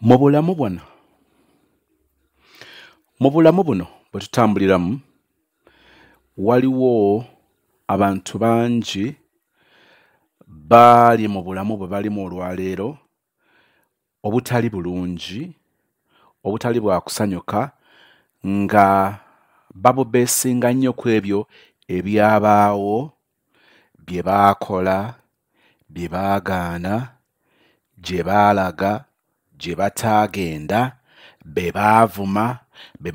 Mu bulamu buno bwe tutambuliramu, waliwo abantu bangi bali mu bulamu bwe balimu olwaleero obutali bulungi, obutali bwa kusanyuka, nga babubeesinga nnyo ku ebyo ebyabaawo, bye baakola, bye baagaana, gye baalaga, gye bataagenda, be baavuma, be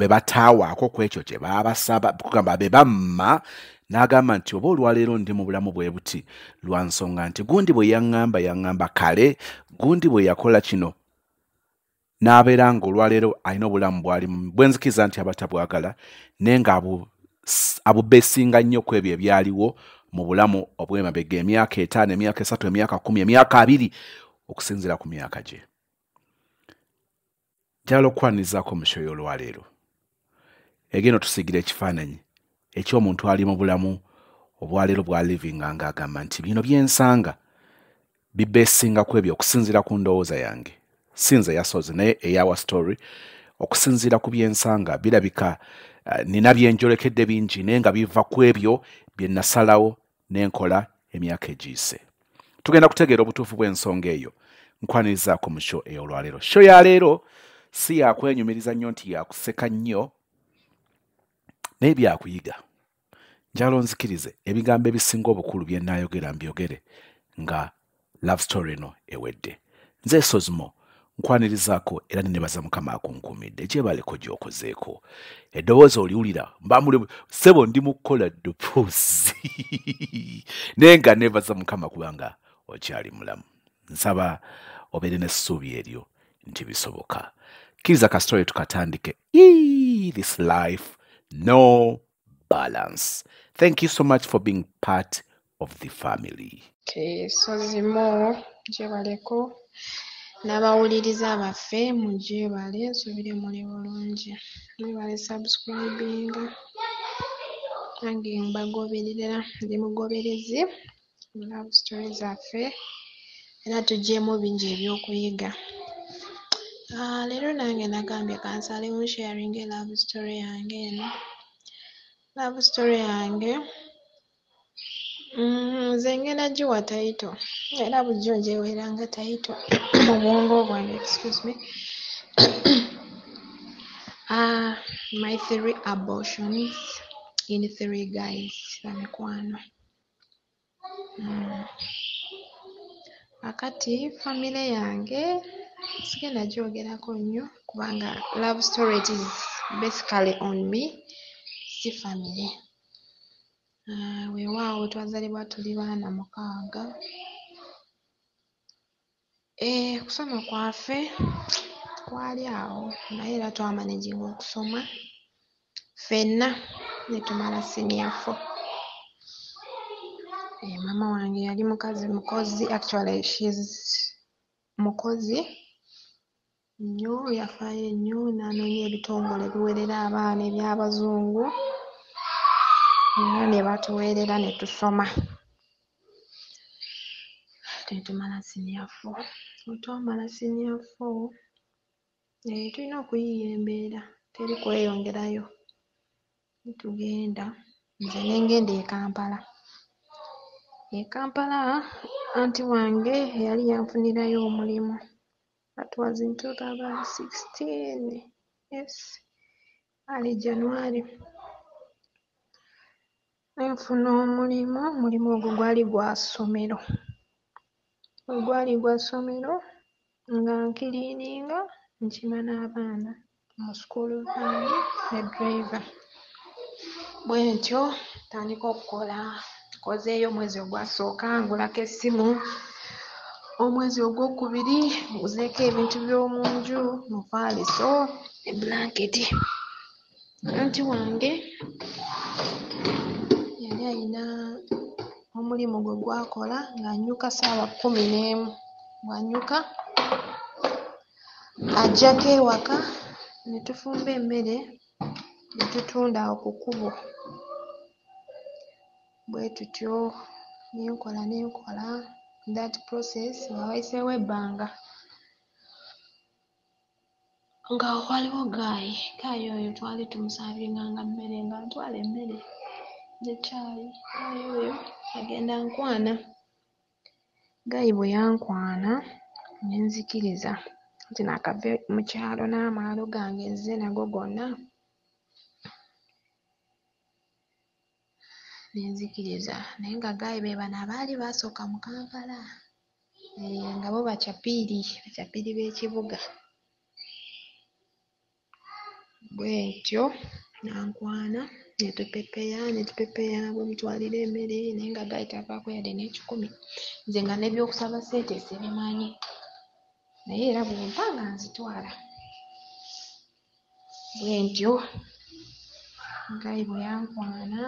bataawaako ku ekyo kye baabasaba, kugamba be bamma. N'agamba nti oba olwaleero ndi mu bulamu bwe buti lwa nsonga nti gundi bwe yaŋŋamba kale, gundi bwe yakola kino, n'abeera ng'olwaleero alina obulamu bw'alimu bwe nzikiriza nti abatabwagala, naye nga abubeesinga nnyo ku ebyo ebyaliwo mu bulamu obw'emabega, emyaka 5, emyaka 3, emyaka 10, emyaka 20, okusinziira ku myaka gye. Njagala okwanirizaako mu show y'olwaleero egenda otusiigira ekifaananyi eky'omuntu ali mu bulamu obwaleero bwa livinga ng'agamba nti bino byensanga bibeesinga ku ebyo okusinziira ku ndowooza yange, si nze yasoze naye eyawa story, okusinziira ku byensanga birabika nina byenjolekedde bingi naye nga biva ku ebyo bye nasalawo n'enkola emyaka egiyise. Tugenda kutegeera obutuufu bw'ensonga eyo. Nkwanirizaako mu show ey'olwaleero. Show ya leero si yakwenyumiriza nnyo nti yakuseka nnyo, naye byakuyiga. Njagala onzikirize ebigambo ebisinga obukulu bye nnaayogera mbyogere nga love story eno ewedde. Nze Sozimo nkwanirizaako era nenebaza Mukama akunkuumidde, gyebaleko gy'okozeeko. Eddoboozi oliwulira mbamuli ssebo ndi mu kukola ddoboozi naye nga nebaza Mukama kubanga okyali mulamu. Nsaba obeere n'essuubi eryo nti bisoboka. Kkiriza ka story tukatandike. This life, no balance. Thank you so much for being part of the family. Okay, Sozimo gyebaleko n'abawuliriza baffe mugyebale, nsuubire muli bulungi. Mwebale subscribinga, nange mbagoberera, ndi mugoberezi mu love story zaffe era tuggyemu bingi ebyokuyiga. Leero nange nagambye kansalewo sharinge love story yange eno. Love story yange nze ngenda giwa title era bulijjo njeweranga title mu bwongo bwange, excuse me. My 3 abortions in 3 guys, bamikwano. Akati family yange sigenda gyogerako nnyo kubanga love story it is basically on me, si family. Weewaawo twazaalibwa tuli baana 6. Okusoma kwaffe kwali awo naye era twamanaginga okusoma ffenna ne tumala senior 4. Maama wange yali mukazi mukozi, actually she's mukozi nnyo, yafaayo nnyo n'anoonya ebitongole ebiweerera abaana eby'abazungu era ne batuweerera ne tusoma. Ne tumala senior 4. Bwe twamala senior 4, tulina okuyiiya embeera, teri kweyongerayo. Ne tugenda, nze ne ngenda e Kampala. E Kampala anti wange yali yanfunirayo omulimu. That was in 2016. Yes, early January. Nfuna omulimu, omulimu ogwo gwali gwa ssomero. Bwe gwali gwa ssomero nga nkiriininga nkima n'abaana mu school van ne driver. Bwe ntyo ntandika okukola, nkozeeyo omwezi ogwasooka ngulako essimu, omwezi ogwokubiri nguzeeko ebintu by'omu nju, mufaaliso ne blanketi. Anti wange yali alina omulimu gwe gwakola ng'annyuka ssaawa 11, bw'annyuka ajjako ewaka ne tufumba emmere ne tutunda awo ku kkubo. Bwe tutyo ne nkola that process nga wayiseewo ebbanga. Nga waliwo guy, guy oyo twali tumusaabinganga mmere, nga ntwala emmere ne caayi. Guy oyo agenda nkwana. Guy bwe yankwana ne nzikiriza nti naakava mu kyalo n'amaalo gange nzize nago gonna, ne nzikiriza. Naye nga guy be bano abaali baasooka mu Kampala, nga bo bacapiiri, bacapiiri b'ekibuga. Bwentyo n'ankwana ne tupepeya ne tupepeya bwe mutwalira emmere naye nga guy tavaako yadde n'ekikumi. Nze nga n'ebyokusaba ssente sibimanyi, naye era bw'ompa nga nzitwala. Bwentyo guy bwe yankwana,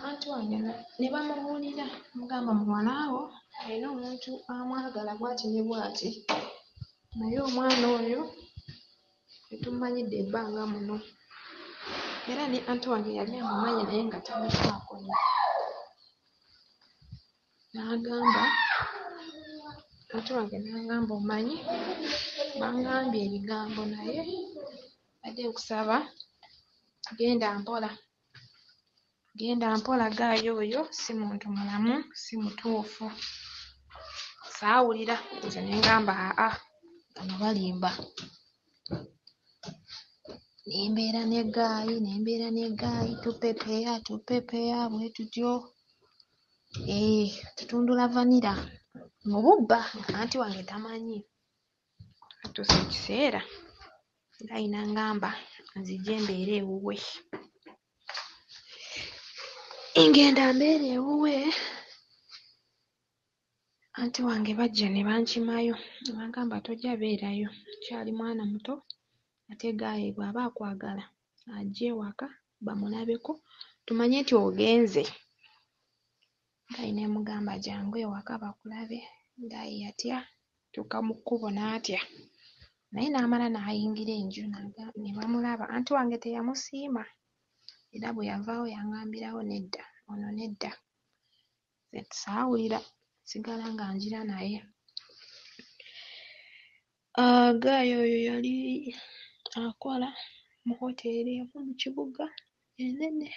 anti wange ne bamubuulira, mugamba muwala wo alina omuntu amwagala bw'ati ne bw'ati, naye omwana oyo tetumumanyidde ebbanga muno. Era ne anti wange yali amumanyi naye nga tamufaako nnyo. N'agamba, anti wange n'angamba omanyi bangambye ebigambo naye mbadde nkusaba genda mpola, genda mpola guy oyo si muntu mulamu, si mutuufu. Saawulira nze ne ngamba aa bano balimba. Ne mbeera ne guy, ne mbeera ne guy, tupepeya tupepeya bwe tutyo. Tutundula vanilla mu bubba nga anti wange tamanyi. Atuusa ekiseera guy n'angamba nzije mbeere ewuwe. Ngenda mbeere ewuwe, anti wange bajja ne bankimayo ne bangamba tojja beerayo, okyali mwana muto ate guy bw'aba akwagala ajje ewaka bamulabeko tumanye nti ogenze. Guy ne mugamba jangu ewaka bakulabe. Guy yatya, atuuka mu kkubo n'atya naye n'amala n'ayingira enju ne bamulaba. Anti wange teyamusiima era bwe yavaawo yangambirawo nedda, ono nedda. Nze saawulira, nsigala nga ngira naye. Guy oyo yali akola mu hoteeri emu mu kibuga ennene.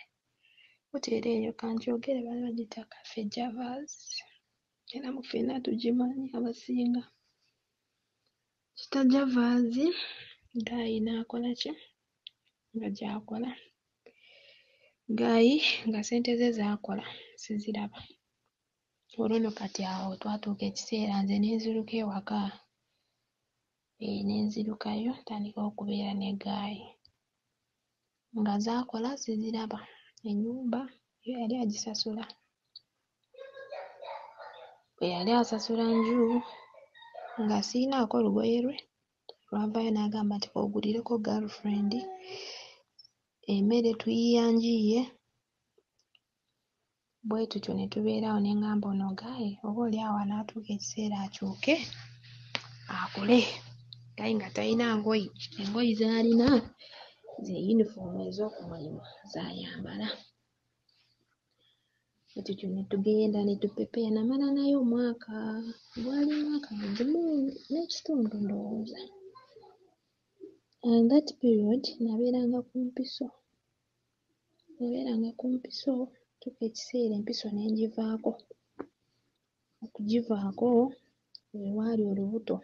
Hoteeri eyo ka ngyogere baali bagiyita Cafe Javas era mu ffenna tugimanyi abasinga. Kita Javas, guy n'akola ki? Nga gy'akola. Guy nga ssente ze z'akola siziraba. Olwo nno kati awo twatuuka ekiseera nze ne nziruka ewaka, ne nzirukayo ntandika okubeera ne guy. Nga z'akola siziraba, ennyumba yo yali agisasula. Bwe yali asasula nju nga siyinaako lugoye lwe, lwavaayo n'agamba nti k'ogulireko girlfriend, emmere tuyiiya njiiye. Bwe tutyo ne tubeerawo ne ŋŋamba ono guy oboolyawo anaatuuka ekiseera akyuke akole. Guy nga talina ngoye, engoye z'alina ze yunifoomu ez'oku mulimu z'ayambala. Bwe tutyo ne tugenda ne tupepeya, namala naye omwaka, gwali mwaka gumu n'ekitundu ndowooza. And that period nabeeranga ku Mpiso, nabeeranga ku Mpiso tuuka ekiseera empiso ne ngivaako. Okugivaako lwe lwali olubuto,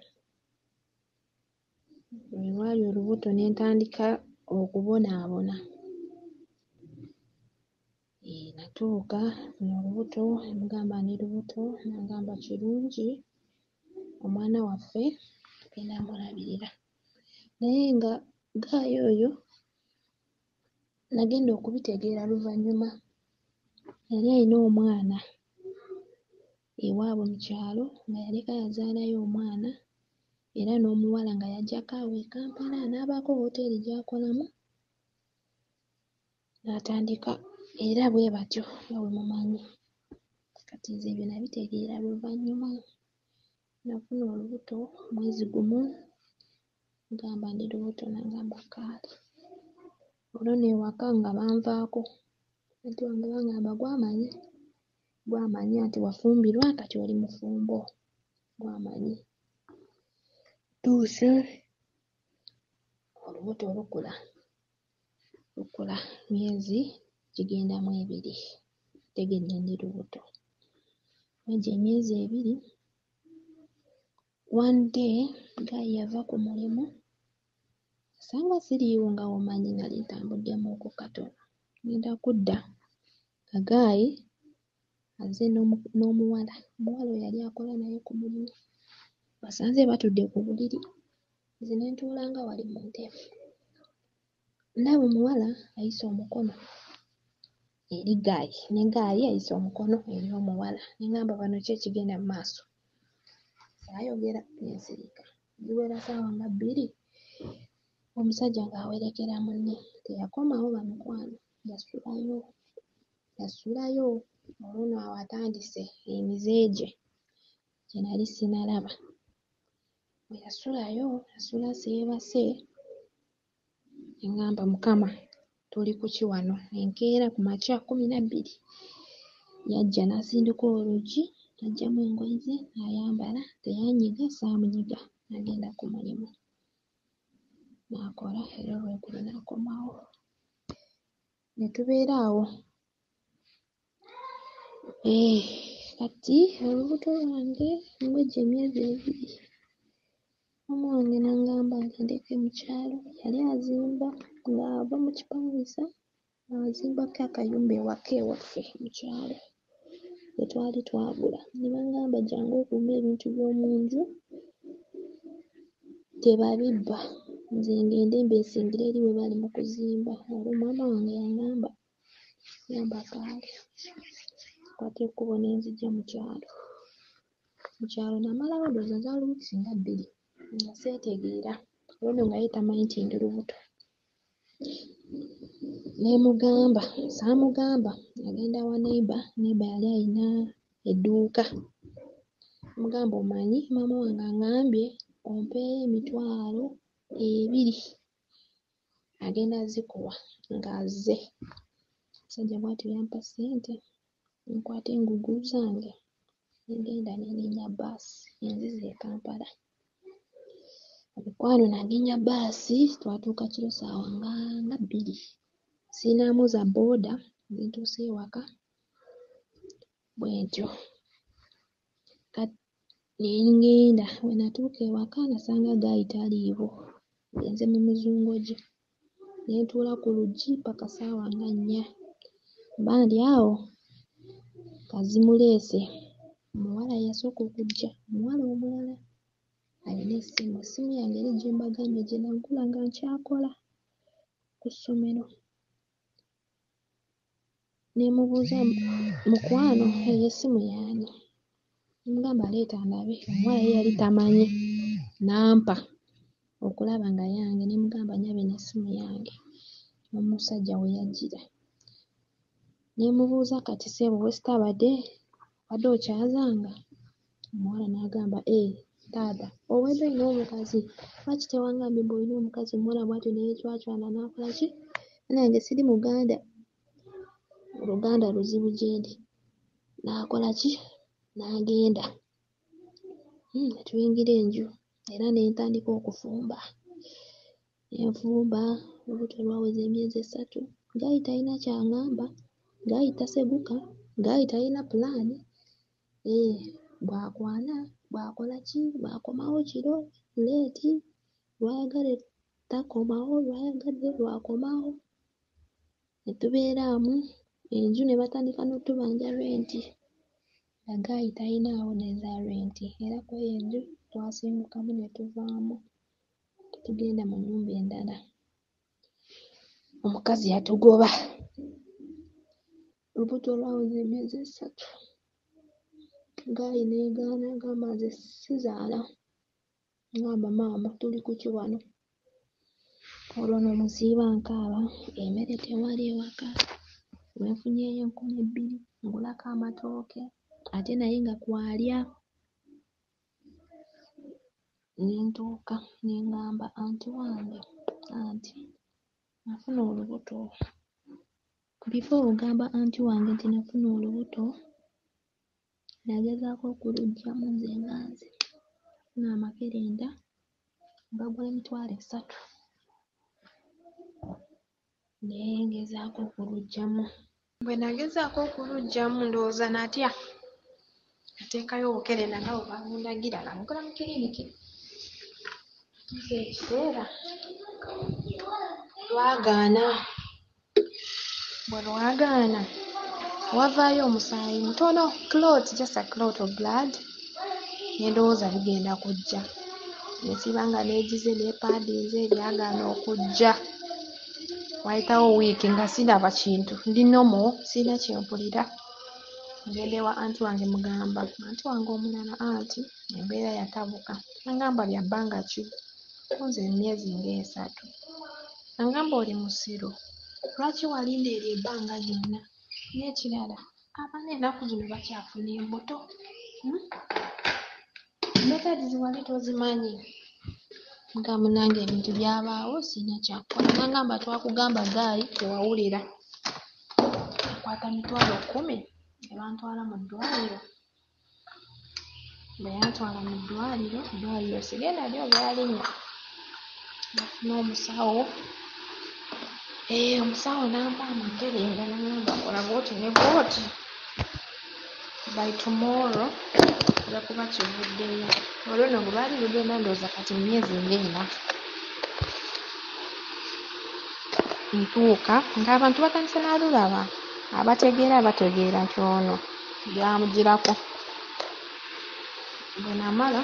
lwe lwali olubuto ne ntandika okubonaabona. Natuuka nfuna olubuto ne mugamba ndi lubuto, n'angamba kirungi omwana waffe tugenda mulabirira. Naye nga guy oyo nagenda okubitegeera luvannyuma, yali alina omwana ewaabwe mu kyalo nga yaleka yazaalayo omwana era n'omuwala nga yajjako awo e Kampala n'abaako wooteeri gy'akolamu n'atandika era bwe batyo nga bwe mumanyi. Kati nze ebyo nabitegeera luvannyuma. Nafuna olubuto mwezi gumu, mugamba ndi lubuto n'angamba kaale. Olwo nno ewaka nga banvaako, anti wange bangamba gw'amanyi, gw'amanyi anti wafumbirwa kati oli mufumbo, gw'amanyi. Ntuuse, olubuto lukula, lukula myezi gigenda mu ebiri, ntegedde ndi lubuto. Mw'egyo emyezi ebiri, one day guy yava ku mulimu, nsanga siriiwo nga bw'omanyi nali ntambuddemuko katono. Ngenda kudda nga guy azze n'omuwala, omuwala oyo yali akola naye ku mulimu. Mbasanze batudde ku buliri, nze ne ntuula nga wali mu ntebe. Ndaba omuwala ayisa omukono eri guy, ne guy ayisa omukono eri omuwala. Ne ŋŋamba bano ki ekigenda mu maaso? Saayogera ne nsirika. Ziwera ssaawa nga 2, omusajja ng'awerekera munne. Teyakomawo bamikwano, yasulayo, yasulayo. Olwo nno awo atandise emize gye, gye nali sinnalaba. Bwe yasulayo, nasula seebase, ne ŋŋamba Mukama tuli ku ki wano? Enkeera ku makya 12, yajja n'asindika oluggi, n'aggyamu engoye ze n'ayambala, teyanyiga, saamunyiga, n'agenda ku mulimu. N'akola era olw'eggulo n'akomawo. Ne tubeera awo. Kati olubuto lwange mw'egyo emyezi ebiri, maama wange n'aŋŋamba ngendeko mu kyalo. Yali azimba ng'ava mu kipangisa ng'azimbako akayumba ewaka ewaffe mu kyalo gye twali twagula. Ne baŋŋamba jjangu okuume ebintu by'omu nju tebabibba, nze ngende mbeesingire eri we bali mu kuzimba. Olwo maama wange yaŋŋamba, ŋŋamba kaale, nkwata ekkubo ne nzija mu kyalo. Mu kyalo namalawo ndowooza zaali wiiki nga 2 nga seetegeera, olwo nno nga ye tamanyi nti ndi lubuto. Ne mugamba, saamugamba, nagenda wa neighbour, neighbour yali ayina edduuka. Mugamba omanyi maama wange aŋŋambye ompeeyo 20,000 agenda zikuwa ng'azze. Omusajja bw'atyo yampa ssente, ne nkwata engugu zange ne ngenda ne nninnya bbaasi enzize e Kampala. Emikwano nalinnya bbaasi, twatuuka kiro ssaawa nga 2. Sirinamu za bbooda zintuusa ewaka, bwe ntyo. Kati ne ŋŋenda, bwe natuuka ewaka nasanga guy taliiwo, agenze mu mizungo gye. Ne ntuula ku luggi ppaka ssaawa nga 4. Mba ndi awo nga zimuleese. Omuwala yasooka okujja, omuwala omulala alina essimu. Essimu yange eri gye mbagambye gye nagula nga nkyakola ku ssomero. Ne mubuuza mukwano eyo essimu y'ani? Ne mugamba leeta ndabe. Omuwala ye yali tamanyi, n'ampa okulaba nga yange. Ne mugamba nnyabo eno essimu yange, n'omusajja we yajjira. Ne mubuuza kati ssebo we sitabadde obadde okyazanga? Omuwala n'agamba ee taata obwedda olina omukazi, lwaki tewangambye mbu olina omukazi? Omuwala bw'atyo ne yeecwacwana n'akola ki? Bannange siri Muganda, Oluganda luzibu gye ndi. N'akola ki? N'agenda. Ne tuyingira enju era ne ntandika okufumba. Ne nfumba, olubuto lwaweza emyezi 3. Guy talina ky'aŋŋamba, guy taseguka, guy talina pulaani. Bw'akwana, bw'akola ki, bw'akomawo kiro leeti, lw'ayagala takomawo, lw'ayagadde lw'akomawo. Ne tubeera awo enju ne batandika n'otubanja renti. Nga guy talinaawo n'eza renti era kw'eyo enju twasengukamu ne tuvaamu tugenda mu nnyumba endala. Omukazi yatugoba. Olubuto lwaweza emyezi 3. Guy neegaana n'agamba nze sizaala. Ŋŋamba maama tuli ku ki wano? Olwo nno musiiba nkaaba, emmere tewali ewaka, we nfunyeeyo 2,000 ngulako amatooke ate naye nga kw'alya. Ne ntuuka ne ŋŋamba anti wange, anti nafuna olubuto. Before ogamba anti wange nti nafuna olubuto, nagezaako okuluggyamu nze nga nze. Nafuna amakerenda Nga gula 30,000. Ne ngezaako okuluggyamu. Bwe nagezaako okuluggyamu ndowooza natya. Nateekayo obukerenda nga bwe baabundagira nga nkola mu kiriniki. Ntuusa ekiseera lwagaana. Bwe lwagaana wavaayo omusaayi mutono, clot, just a clot of blood. Ne ndowooza bigenda kujja. Ne nsiiba nga neegize neepaadinze byagaana okujja. Waayitawo wiiki nga siraba kintu, ndi normal, sirina kye mpulira. Ngenda ewa anti wange mugamba, anti wange omulala anti embeera yatabuka. N'angamba bya bbanga ki? Ku nze emyezi ng'esatu. N'angamba oli musiru, lwaki walinda eryo ebbanga lyonna? N'ekirala abaana ennaku zino bakyafuna embuto. Methods wali tozimanyi. Nga munnange ebintu byabaawo sirina kyakukola. N'angamba twakugamba guy tewawulira. Nakwata 10,000 ne bantwala mu ddwaliro. Bwe yantwala mu ddwaliro, eddwaliro sigenda lyogera linnya. Nafuna omusawo, omusawo n'ampa amakerenda n'angamba kola bw'oti ne bw'oti. By tomorrow kijja kuba kivuddeyo. Olwo nno bwe lwali lugenda ndowooza kati mu myezi ng'ena. Ntuuka ng'abantu batandise n'alulaba, abategeera bategeera nti ono byamugirako. Bwe namala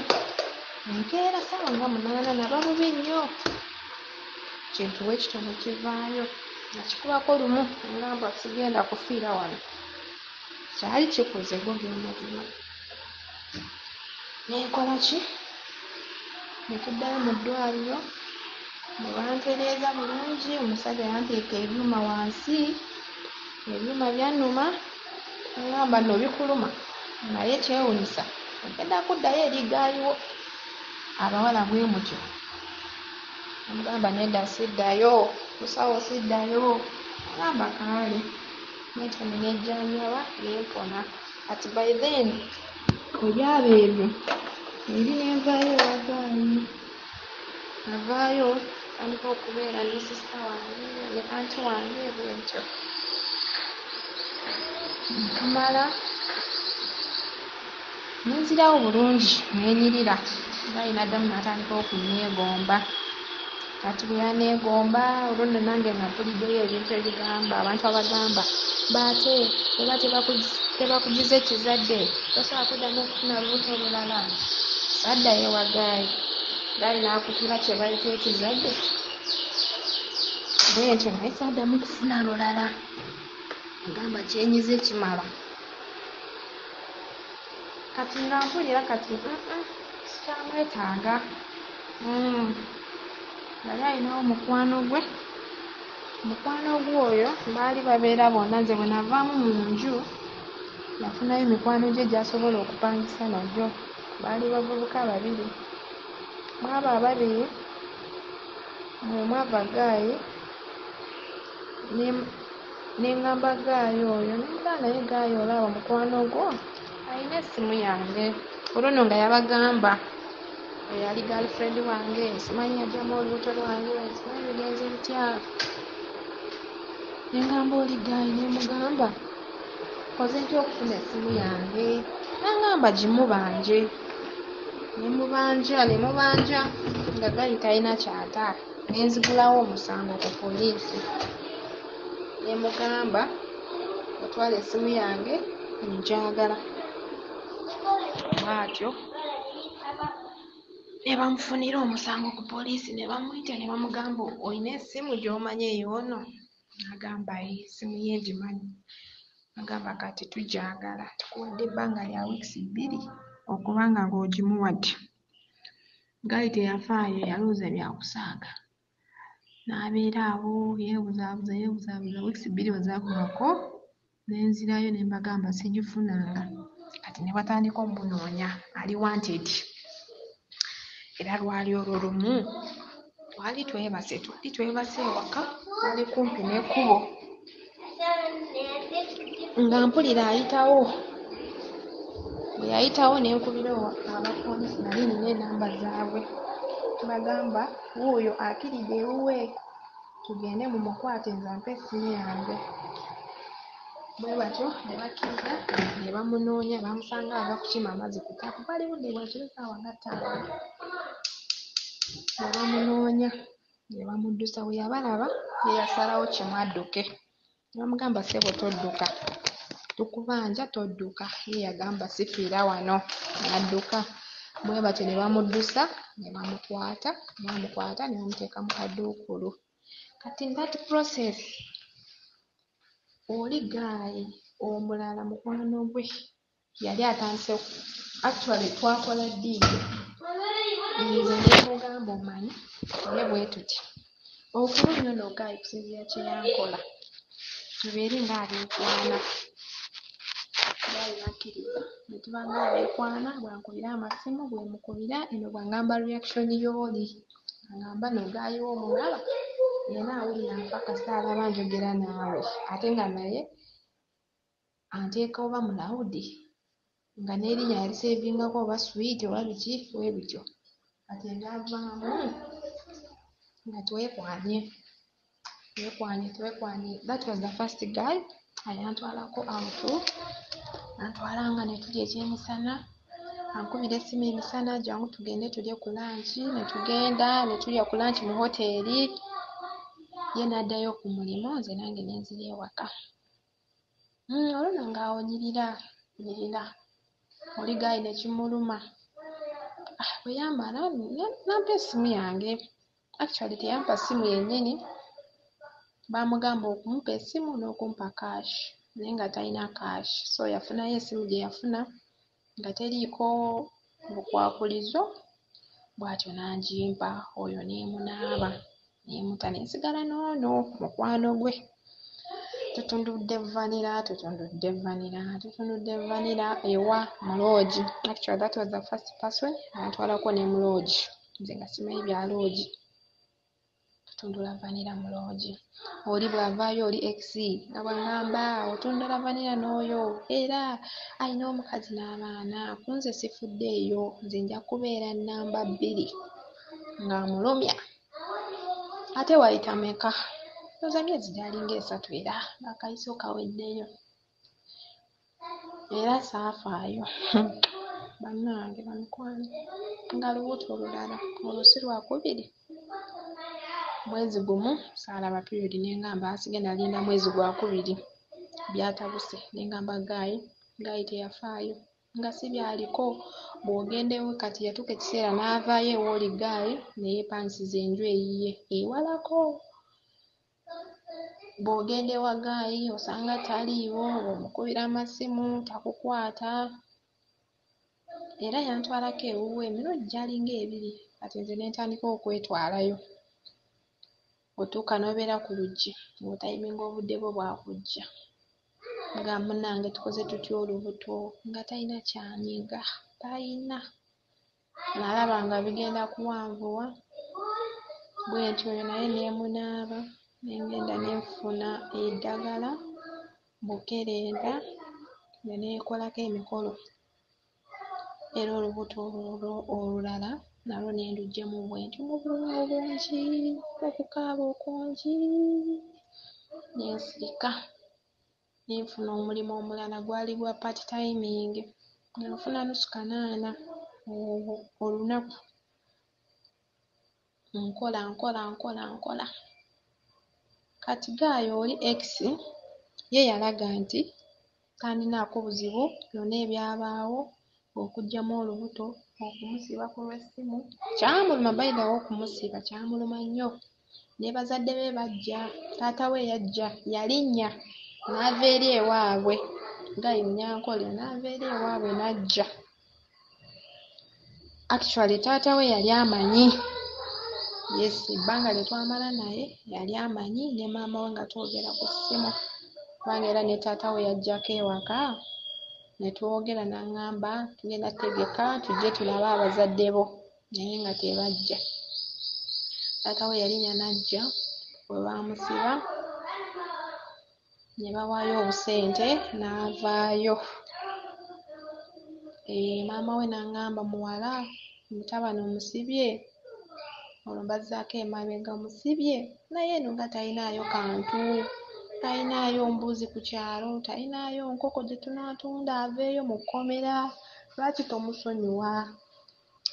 enkeera ssaawa nga 8 naba bubi nnyo. Kintu bwe kityo ne kivaayo. Nakikubako lumu ne ŋŋamba sigenda kufiira wano. Kyali kikuze go ge mazima. Ne nkola ki? Ne tuddayo mu ddwaliro ne bantereeza bulungi, omusajja yanteeka ebyuma wansi, ebyuma byannuma, n'aŋŋamba nno bikuluma naye kyewuunyisa ogenda kuddayo eri gaayiwo. Abawala bwe mutyo. Ne mugamba nedda siddayo, musawo siddayo. N'aŋŋamba kaale. Bwentyo ne nejjanjaba ne mpona. Kati by then bwe byaba ebyo eri ne nvaayo ewa guy. Navaayo ntandika okubeera ne sister wange ne anti wange bwe ntyo. Ntumala ne nzirawo bulungi ne nyirira. Guy n'addamu n'atandika okunneegomba. Kati bwe yanneegomba olwo nno nange nga mpuliddeyo ebintu ebigamba abantu abagamba baate oba tebakugize ekizadde tosobola kuddamu okufuna lubuto lulala. Saddayo ewa guy. Guy n'akutula kye bayita ekizadde. Bwe ntyo naye saddamu kufuna lulala. Ngamba kyenyize kimala. Kati nga mpulira kati sikyamwetaaga. Yali alinawo mukwano gwe. Mukwano gwe oyo baali babeera bonna nze bwe navaamu mu nju yafunayo mikwano gye gy'asobola okupangisa nagyo. Baali bavubuka babiri. Mu abo ababiri mwe mwava guy ne ŋŋamba guy oyo ne mugamba naye guy olaba mukwano gwo alina essimu yange. Olwo nno nga yabagamba oyo yali girlfriend wange, simanyi yaggyamu olubuto lwange, simanyi bigenze bitya. Ne ŋŋamba oli guy ne mugamba nkoze ntya okufuna essimu yange? N'aŋŋamba gimubanje. Ne mubanja ne mubanja nga guy talina ky'ata. Ne nzigulawo omusango ku poliisi. Ne mugamba otwala essimu yange ngyagala. Bw'atyo ne bamufunira omusango ku poliisi ne bamuyita ne bamugamba olina essimu gy'omanyi ey'ono? N'agamba ee essimu ye ngimanyi. N'agamba kati tugyagala tukuwadde ebbanga lya weeks 2 okuba nga ng'ogimuwadde. Guy teyafaayo yalowooza bya kusaaga. N'abeera awo yeebuzaabuza yeebuzaabuza weeks 2 bwe zaaggwaako ne nzirayo ne mbagamba sigifunanga. Kati ne batandika omunoonya ali wanted. Era lwali olwo lumu twali twebase ewaka, twali kumpi n'ekkubo. Nga mpulira ayitawo. Bwe yayitawo ne nkubira abapoliisi nali nnina ennamba zaabwe. Bagamba wuuyo akiridde ewuwe, tugende mumukwate nze ampe essimu yange. Bwe batyo ne bakkiriza ne bamunoonya, bamusanga ava kukima amazzi ku ttaapu, bwali budde bwa kiro ssaawa nga 5. Ne bamunoonya ne bamuddusa, bwe yabalaba ye yasalawo kimu adduke. Ne bamugamba ssebo todduka, tukubanja todduka. Ye yagamba sifiira wano, n'adduka. Bwe batyo ne bamuddusa ne bamukwata, bamukwata ne bamuteeka mu kaduukulu. Kati in that process oli guy omulala mukwano gwe yali atandise, actually twakola deal, nze ne mugamba omanyi naye bwe tuti okulumya ono guy kusinziira kye yankola, tubeere ng'abeekwana. Guy n'akkiriza ne tuba ng'abeekwana, bw'ankubira amasimu bwe mukubira, eno bw'angamba reaction y'oli, angamba nno guy wo omulaba yenna awulira nfa kasita alaba njogera naawe, ate nga naye anteeka oba mu loud nga n'erinnya yaliseevingako oba sweet oba biki bwe bityo. Kati ebyavaamu nga twekwanye, twekwanye, twekwanye. That was the first guy ayantwalako out, antwalanga ne tulya ekyemisana, ankubira essimu emisana, jangu tugende tulye ku lunch, ne tugenda ne tulya ku lunch mu hoteeri, ye n'addayo ku mulimu nze nange ne nzira ewaka. Olwo nno ng'awo nyirira, nyirira. Oli guy ne kimuluma. Bwe yamala n'ampa essimu yange. Actually teyampa ssimu yennyini, baamugamba okumpa essimu n'okumpa cash, naye nga talina cash. So yafunayo essimu gye yafuna nga teriiko bukwakulizo, bw'atyo n'angimpa oyo ne munaaba ne muta ne nsigala n'ono mukwano gwe. Tutundudde vanilla, tutundudde vanilla, tutundudde vanilla ewa mu lodge. Actually that was the first person antwalako ne mu lodge, nze nga simanyi bya lodge. Tutundula vanilla mu lodge. Oli bw'avaayo oli ex nga bw'aŋŋamba otundula vanilla n'oyo era alina omukazi n'abaana, ku nze sifuddeeyo, nze nja kubeera nnamba 2 ng'amulumya. Ate wayita meka? Ndowooza myezi gyalinga 3 era ng'akayiso kaweddeyo. Era saafaayo. Bannange bamikwano nga lubuto olulala, olwo si lwakubiri. Mwezi gumu saalaba period ne ŋŋamba sigenda linda mwezi gwakubiri, byatabuse. Ne ŋŋamba guy, guy teyafaayo nga si by'aliko. Bw'ogenda ewuwe kati yatuuka ekiseera n'avaayo ew'oli guy ne yeepangisiza enju eyiye ewalako. Bw'ogenda ewa guy osanga taliiwo, bw'omukubira amasimu takukwata. Era yantwalako ewuwe emirundi gyalinga 2, kati nze ne ntandika okwetwalayo. Otuuka n'obeera ku luggi ng'otayiminga obudde bwo bwakujja. Nga munnange tukoze tutya olubuto nga talina ky'anyiga, talina. Nalaba nga bigenda kuwanvuwa, bwe ntyo oyo naye ne munaaba, ne ngenda ne nfuna eddagala bukerenda ne neekolako emikolo. Era olubuto olwo olulala nalwo ne nduggyamu bwe ntyo mu bulumi obungi, mu kukaaba okungi, ne nsirika. Ne nfuna omulimu omulala gwali gwa part timing, nga nfuna 850 olunaku. Nkola nkola nkola nkola. Kati guy oli ex ye yalaga nti tandinaako buzibu byonna ebyabaawo, okuggyamu olubuto, okumusiba ku lw'essimu. Kyamuluma by the way okumusiba kyamuluma nnyo. Ne bazadde be bajja, taata we yajja, yalinnya n'ava eri ewaabwe, guy Munyankole n'ava eri ewaabwe n'ajja. Actually taata we yali amanyi, yes ebbanga lye twamala naye yali amanyi ne maama we nga twogera ku ssimu. Kubanga era ne taata we yajjako ewaka ne twogera n'aŋŋamba tugenda ttegeka tujje tulabe abazadde bo, naye nga tebajja. Taata we yalinnya n'ajja bwe baamusiba ne bawaayo obusente n'avaayo. Maama we n'aŋŋamba muwala mutabani omusibye, Olwo mbazzaako emabega musibye, naye eno nga talinaayo kantu, talinaayo mbuzi ku kyalo, talinaayo nkoko gye tunaatunda aveeyo mu kkomera. Lwaki tomusonyiwa?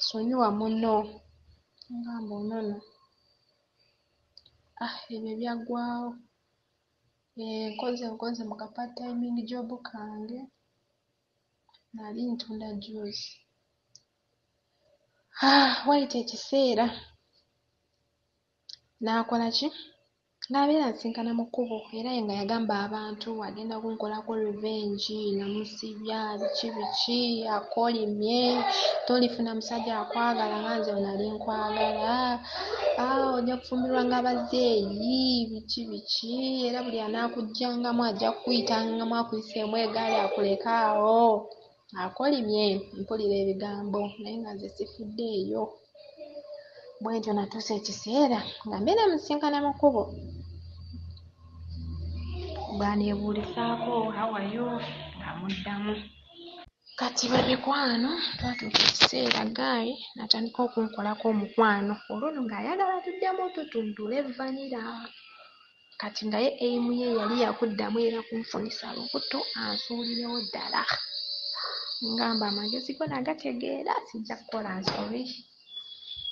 Sonyiwa munno. Ngamba ono nno. Ah, ebyo byaggwawo. Nkoze nkoze mu ka part timing job kange, nali ntunda juice. Ah, wayita ekiseera n'akola ki? Ng'abeera ansinkana mu kkubo era ye nga yagamba abantu agenda kunkolako revenge, namusibya biki biki, akolimye, tolifuna musajja akwagala nga nze bwe nali nkwagala, ah, ojja kufumbirwa nga bazeeyi biki biki, era buli anaakugjangamu ajja kukuyitangamu akuyiseemu eggaali akuleke awo. Akolimye, mpulira ebigambo naye nga nze sifuddeeyo. Bwe ntyo natuusa ekiseera nga mbeera musinkana mu kkubo. Bw'aneebuulizaako how are you nga muddamu. Kati bamikwano twatuuka ekiseera guy n'atandika okunkolako omukwano, olwo nno ng'ayagala tuddemu tutundule vanilla. Kati nga ye aim ye yali yakuddamu era kunfunisa lubuto ansuulirewo ddala. Ngamba amagezi go nagategeera sijja kukola nsobi.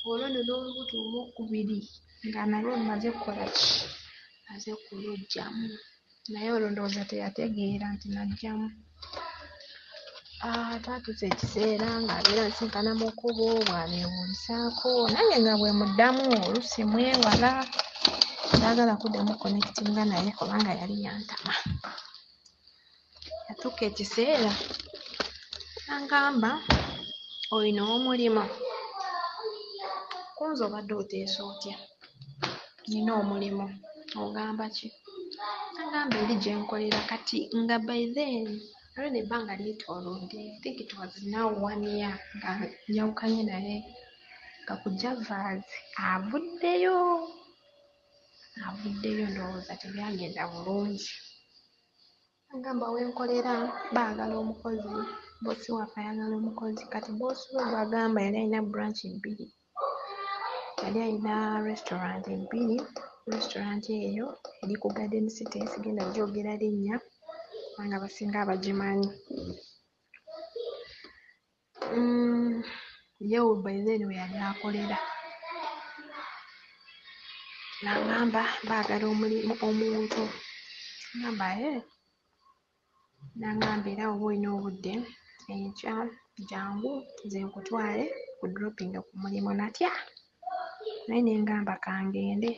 Olwo nno n'olubuto olwokubiri nga nalwo mmaze kukola ki? Mmaze kuluggyamu. Naye olwo ndowooza teyategeera nti naggyamu. Ah, twatuusa ekiseera ng'abeera ansinkana mu kkubo bw'aneebuulizaako nange nga bwe muddamu oluusi mwewala, saagala kuddamu connectinga naye kubanga yali yantama. Yatuuka ekiseera n'angamba olina omulimu? Ku nze obadde oteesa otya? Nnina omulimu, ogamba ki? N'angamba eri gye nkolera kati nga by then already ebbanga lyetoolodde, I think it was now one year nga njawukanye naye nga ku Javas avuddeyo, avuddeyo ndowooza tebyagenda bulungi. N'angamba we nkolera baagala omukozi, bboosi waffe ayagala omukozi kati bboosi we gw'agamba yali alina branch bbiri, yali alina restaurant bbiri, restaurant eyo eri ku Garden City sigenda gyogera linnya kubanga abasinga abagimanyi. Ye by then we yali akolera. N'angamba baagala omulimu omuntu. Ngamba ee. N'angamba era bw'oba olina obudde enkya jangu nze nkutwale nkudropinge ku mulimu. Natya naye ne ngamba kangende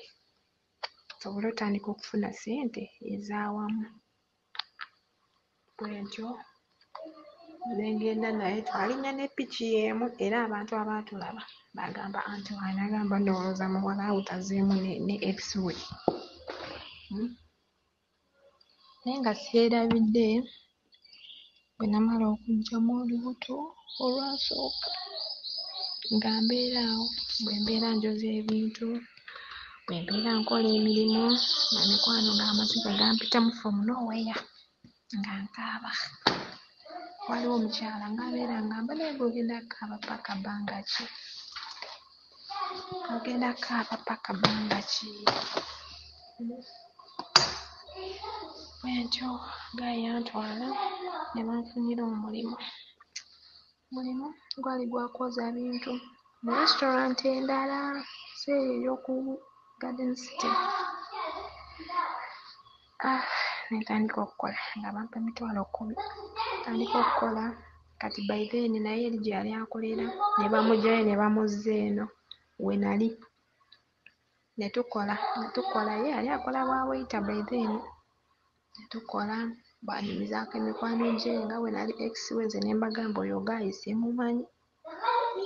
nsobole otandika okufuna ssente ez'awamu. Bwe ntyo ne ngenda naye twalinnya ne ppiki y'emu era abantu abaatulaba baagamba anti wange n'agamba ndowooza muwala we tazzeemu ne ex we. Naye nga sseerabidde bwe namala okuggyamu olubuto olwasooka nga mbeera awo bwe mbeera njoza ebintu, bwe mbeera nkola emirimu, bamikwano ng'amaziga gampitamu from nowhere nga nkaaba. Waliwo omukyala ng'abeera angamba naye ggwe ogenda kukaaba ppaka bbanga ki? Ogenda kukaaba ppaka bbanga ki? Bwe ntyo guy yantwala ne banfunira omulimu. Omulimu gwali gwa kwoza bintu mu restaurant endala si eyo ey'oku Garden City. Ah, ne ntandika okukola nga bampa 100,000. Ntandika okukola kati by then naye eri gye yali akolera ne bamuggyayo ne bamuzza eno we nali. Ne tukola ne tukola ye yali akola bwa waiter by then. Ne tukola bw'anyumizaako emikwano gye nga bwe nali ex we nze ne mbagamba oyo guy simumanyi,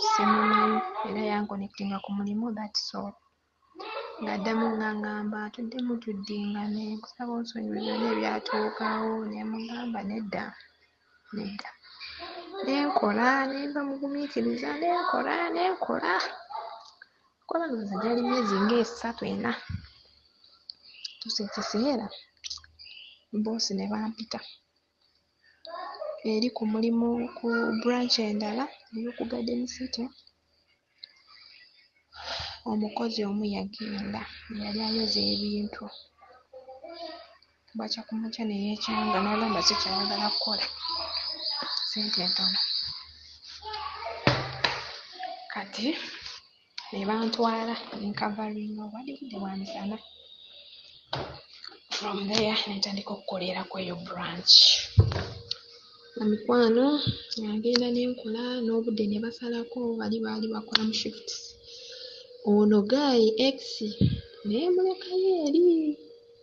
simumanyi era yanconnectinga ku mulimu that's all. Ng'addamu ng'aŋŋamba tuddemu tuddingane nkusaba onsonyiwe byonna ebyatuukawo ne mugamba nedda, nedda. Ne nkola ne mba mugumiikiriza ne nkola ne nkola. Nkola ndowooza gyali myezi ng'esatu ena. Tuusa ekiseera bboosi ne bampita eri ku mulimu ku branch endala ey'oku Garden City. Omukozi omu yagenda eyali ayoza ebintu, bwakya ku makya ne yeekyanga n'agamba sikyayagala kukola, ssente ntono. Kati ne bantwala ne nkavaringa, bwali budde bwa misana. From there ne ntandika okukolera ku eyo branch. Bamikwano nga ngenda ne nkola n'obudde ne basalako, bali baali bakola mu shifts. Ono guy ex ne mmulekayo eri,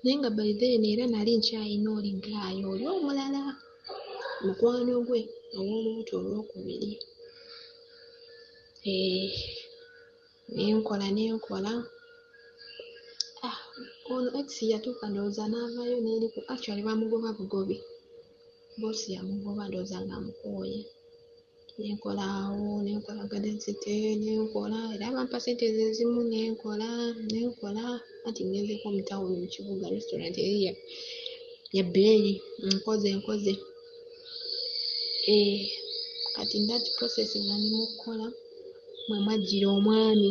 naye nga by then era nali nkyayina oli guy oli omulala, mukwano gwe ow'olubuto olwokubiri. Ne nkola ne nkola. Ono ex yatuuka ndowooza n'avaayo n'eri ku, actually baamugoba bugobi. Boss yamugoba ndowooza ng'amukooye. Ne nkola awo, ne nkola Garden City, ne nkola era bampa ssente ze zimu ne nkola, ne nkola anti ngenzeko mu tawuni mu kibuga restaurant eri ya bbeeyi, nkoze nkoze. Kati in that process nga ndi mu kukola mwe mwajjira omwami.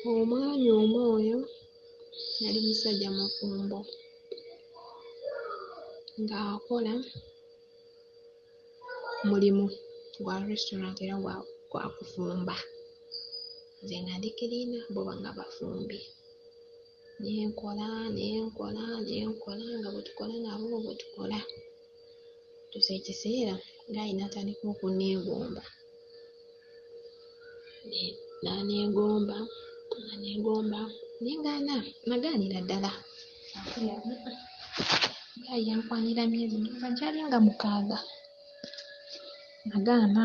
Omwami omu oyo yali musajja mufumbo ng'akola mulimu gwa restaurant era gwa kufumba. Nze nga ndi cleaner, bo nga bafumbi. Ne nkola ne nkola ne nkola nga bwe tukola nabo bwe tukola. Tuusa ekiseera guy n'atandika okunneegomba. N'aneegomba, n'aneegomba ne ngaana, nagaanira ddala. Guy yankwanira myezi ndowooza gyali nga 6. Nagaana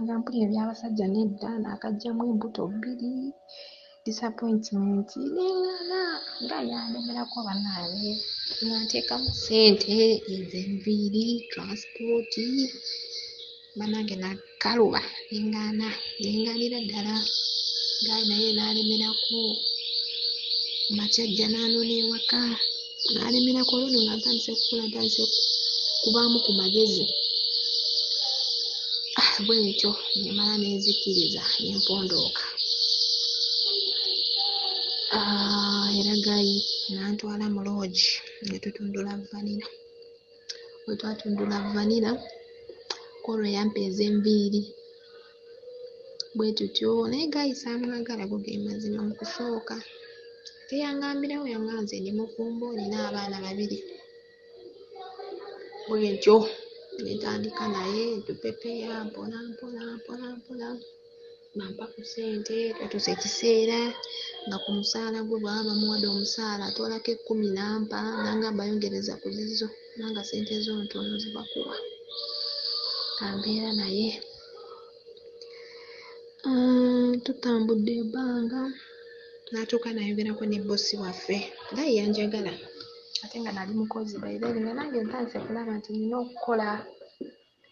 nga mpulira eby'abasajja nedda, naakaggyamu embuto 2, disappointment, ne ŋŋaana. Guy yandemerako bannange nga nteekamu ssente ez'enviiri, transport, bannange nakaluba ne ŋŋaana, ne ŋŋaanira ddala. Guy naye n'alemerako, makya ajja n'anona ewaka, n'alemerako. Olwo nno nga ntandise kukula, ntandise kubaamu ku magezi. Bwe ntyo ne mmala ne nzikiriza ne mpondooka. Era guy n'antwala mu lodge ne tutundula vanilla. Bwe twatundula vanilla, kw'olwo yampa ez'enviiri bwe tutyo, naye guy saamwagala go ge mazima mu kusooka. Teyangambirawo, yangamba nze ndi mufumbo nnina abaana 2. Bwe ntyo ne ntandika naye tupepeya mpola mpola mpola mpola, bampa ku ssente. Twatuusa ekiseera nga ku musaala gwe bw'aba bamuwadde omusaala atoolako 10 n'ampa, n'angamba yongereza ku zizo kubanga ssente zo ntono ze bakuwa. Nga mbeera naye. Tutambudde ebbanga n'atuuka n'ayogerako ne boss waffe. Guy yanjagala ate nga nali mukozi by then nga nange ntandise kulaba nti nnina okukola,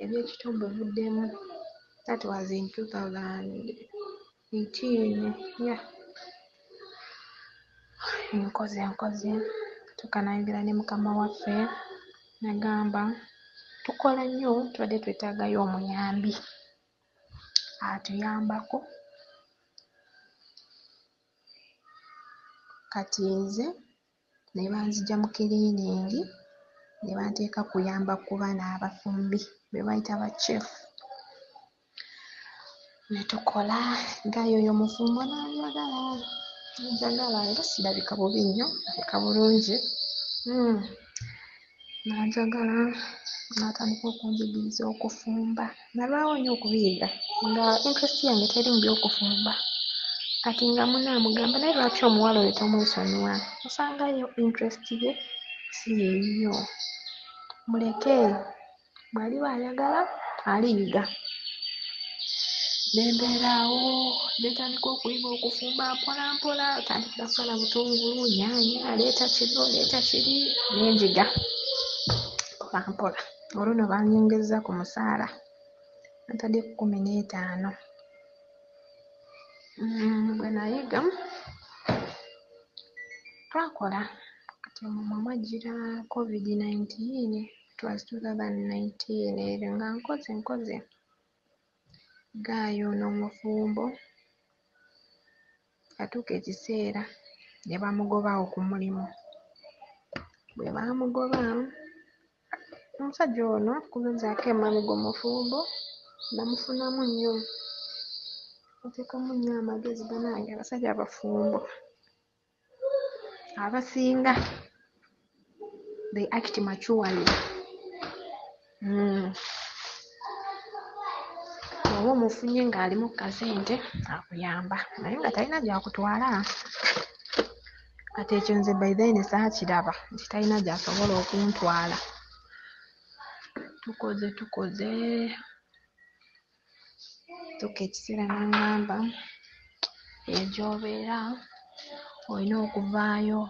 eby'ekito mbivuddemu. That was in 2018, yeah. Nkoze nkoze, tuuka n'ayogera ne mukama waffe n'agamba tukola nnyo, tubadde twetaagayo omuyambi atuyambako. Kati nze ne banzigya mu cleaning ne banteeka kuyamba ku bano abafumbi be bayita ba chef. Ne tukola, guy oyo mufumbo n'anjagala, n'anjagala era sirabika bubi nnyo, ndabika bulungi. N'anjagala n'atandika okunjigiriza okufumba. Nalwawo nnyo okubiyiga nga interest yange teri mu by'okufumba. Kati nga munne amugamba naye lwaki omuwala oyo tomwesonyiwa? Osangayo interest ye si yeeyiyo. Muleke bw'aliba ayagala aliyiga. Ne mbeera awo ne ntandika okuyiga okufumba mpola mpola, ntandikira kusala butungulu, nnyaanya, leeta kino, leeta kiri, ne njiga mpola mpola. Olwo nno bannyongezza ku musaala, bantadde ku 15. Bwe nayiga twakola, kati omwo mwe mwajjira COVID-19, it was 2019 eryo nga nkoze nkoze. Guy ono omufumbo Yatuuka ekiseera ne bamugoba awo ku mulimu. Bwe baamugoba, omusajja ono okubuzzaako emabega omufumbo namufunamu nnyo. Bateekamu nnyo amagezi bannange abasajja abafumbo. Abasinga they act maturely. Bw'oba omufunye ng'alimu ku kasente akuyamba naye nga talina gy'akutwala. Kati ekyo nze by then saakiraba nti talina gy'asobola okuntwala. Tukoze tukoze tuuka ekiseera n'aŋŋamba eyo gy'obeera olina okuvaayo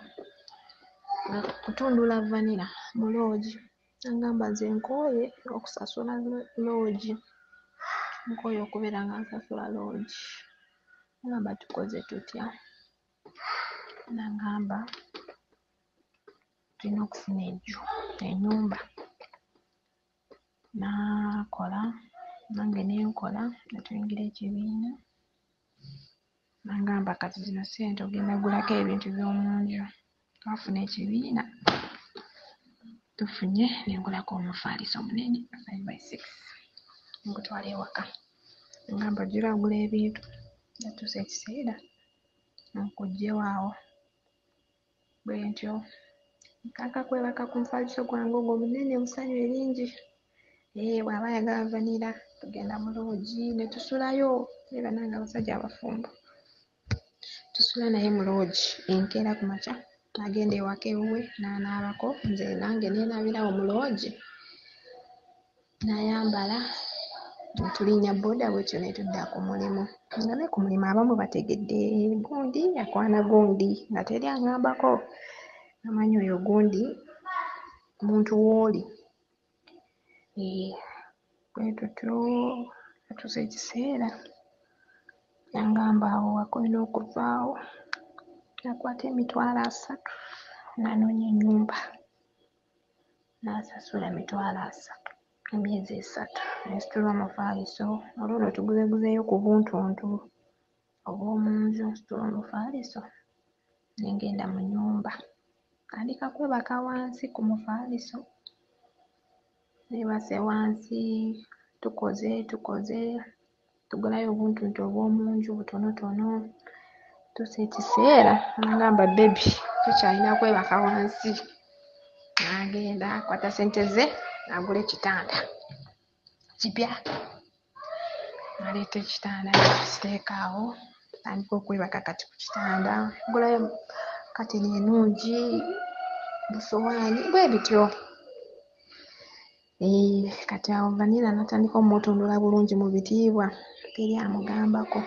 nga kutundula vanilla mu loogi. N'aŋŋamba nze nkooye okusasula loogi, nkooye okubeera nga nsasula loogi. N'aŋŋamba tukoze tutya? N'aŋŋamba tulina okufuna enju, ennyumba. N'akola nange ne nkola ne tuyingira ekibiina. N'aŋŋamba kati zino ssente ogenda ggulako ebintu by'omu nju. Twafuna ekibiina, tufunye ne ngulako omufaaliso munene 5 by 6 ngutwala ewaka. N'aŋŋamba ojja ogula ebintu natuusa ekiseera nkuggyewo awo. Bwe ntyo nkaaka kwebaka ku mufaaliso gwange ogwo omunene mu ssanyu eringi. Bw'aba ayagala vanilla tugenda mu loogi ne tusulayo. Naye bannange abasajja abafumbo tusula naye mu loogi enkeera ku makya n'agenda ewaka ewuwe n'anaabako nze nange neenaabirawo mu loogi. N'ayambala ne tulinnya bbooda bwetyo ne tudda ku mulimu. Nga ne ku mulimu abamu bategedde gundi akwana gundi nga teri aŋŋambako. Bamanyi oyo gundi muntu w'oli. Bwe tutyo natuusa ekiseera n'aŋŋamba awo ewaka olina okuvaawo. N'akwata 30,000 n'anoonya ennyumba. N'asasula 30,000 emyezi 3 ne nsitula omufaaliso olwo nno tuguzeeguzeeyo ku buntuntu obw'omu nju nsitula omufaaliso ne ngenda mu nnyumba. Ntandika kwebaka wansi ku mufaaliso. Neebase wansi tukoze tukoze tugulayo obuntuntu obw'omu nju butonotono. Tuusa ekiseera n'aŋŋamba baby tokyalina kwebaka wansi. N'agenda akwata ssente ze n'agula ekitanda kipya. N'aleeta ekitanda n'akiteeka awo ntandika okwebaka kati ku kitanda. Ngulayo kateni ennungi, busowaani bwe bityo. Kati awo vanilla n'atandika ommutundula bulungi mu bitiibwa teri amugambako.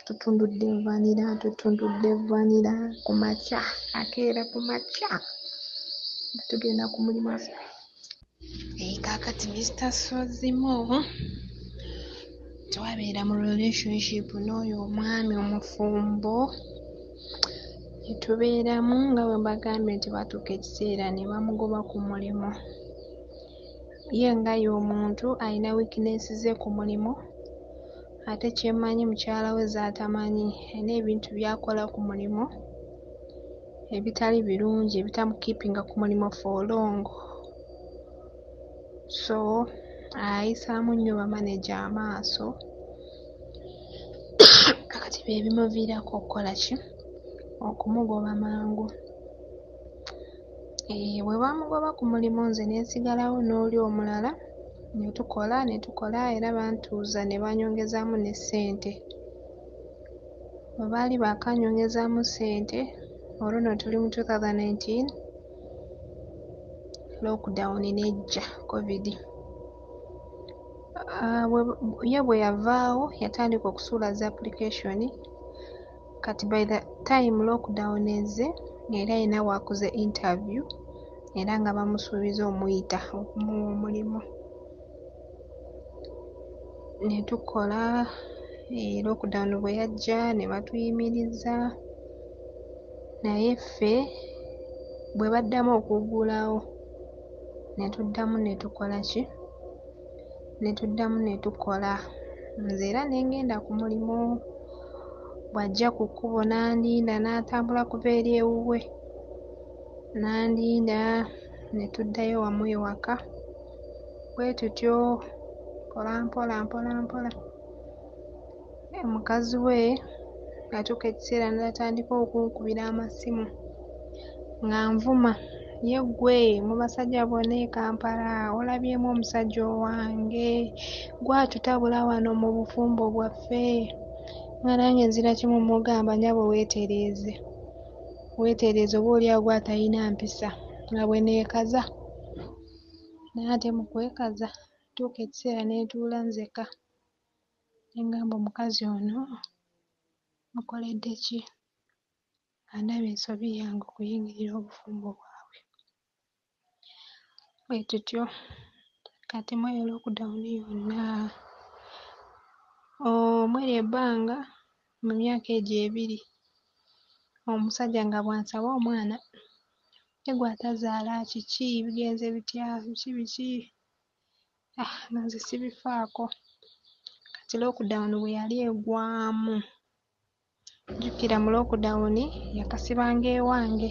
Tutundudde vanilla, tutundudde vanilla ku makya, akeera ku makya nga tugenda ku mulimu. Kaakati Mr. Sozimo twabeera mu relationship n'oyo omwami omufumbo ne tubeeramu nga bwe mbagambye nti baatuuka ekiseera ne bamugoba ku mulimu. Ye nga ye omuntu alina weakness ze ku mulimu ate kye mmanyi mukyala we z'atamanyi alina ebintu by'akola ku mulimu ebitali birungi ebitamukeepinga ku mulimu for long. So ayisaamu nnyo bamaneja amaaso kakati bye bimuviirako okukola ki? Okumugoba mangu. Bwe baamugoba ku mulimu nze ne nsigalawo n'oli omulala ne tukola ne tukola era bantuuza ne banyongezaamu ne ssente. Bwe baali baakanyongezaamu ssente olwo nno tuli mu 2019 lockdown n'ejja COVID. Ye bwe yavaawo yatandika okusuula zi application kati by the time lockdown ezze ng'era alina w'akoze interview era nga bamusuubiza omuyita okumuwa omulimu. Ne tukola lockdown bwe yajja ne batuyimiriza naye ffe bwe baddamu okuggulawo ne tuddamu ne tukola ki? Ne tuddamu ne tukola. Nze era ne ngenda ku mulimu. Bw'ajja ku kkubo n'andinda, n'atambula kuva eri ewuwe n'andinda ne tuddayo wamu ewaka. Bwe tutyo mpola mpola mpola mpola. Mukazi we yatuuka ekiseera n'atandika okunkubira amasimu ng'anvuma, "Ye ggwe mu basajja bonna e Kampala olabyemu omusajja owange, ggwe atutabula wano mu bufumbo bwaffe." Nga nange nzira kimu mmugamba, "Nnyabo weetereeze, weetereeze oba oli awo ggwe atalina mpisa," nga bwe neekaza. Naye ate mu kwekaza ntuuka ekiseera ne ntuula nzeka ne ŋŋamba omukazi ono mukoledde ki? Nga ndaba ensobi yange okuyingirira obufumbo bwabwe. Bwe tutyo kati mu eyo lockdown yonna, mw'eryo ebbanga mu myaka egyo ebiri, omusajja nga bw'ansaba omwana, "Ye ggwe atazaala kiki, bigenze bitya, biki biki?" Ah, nga nze sibifaako. Kati lockdown bwe yali eggwamu, jjukira mu lockdown yakasibanga ewange,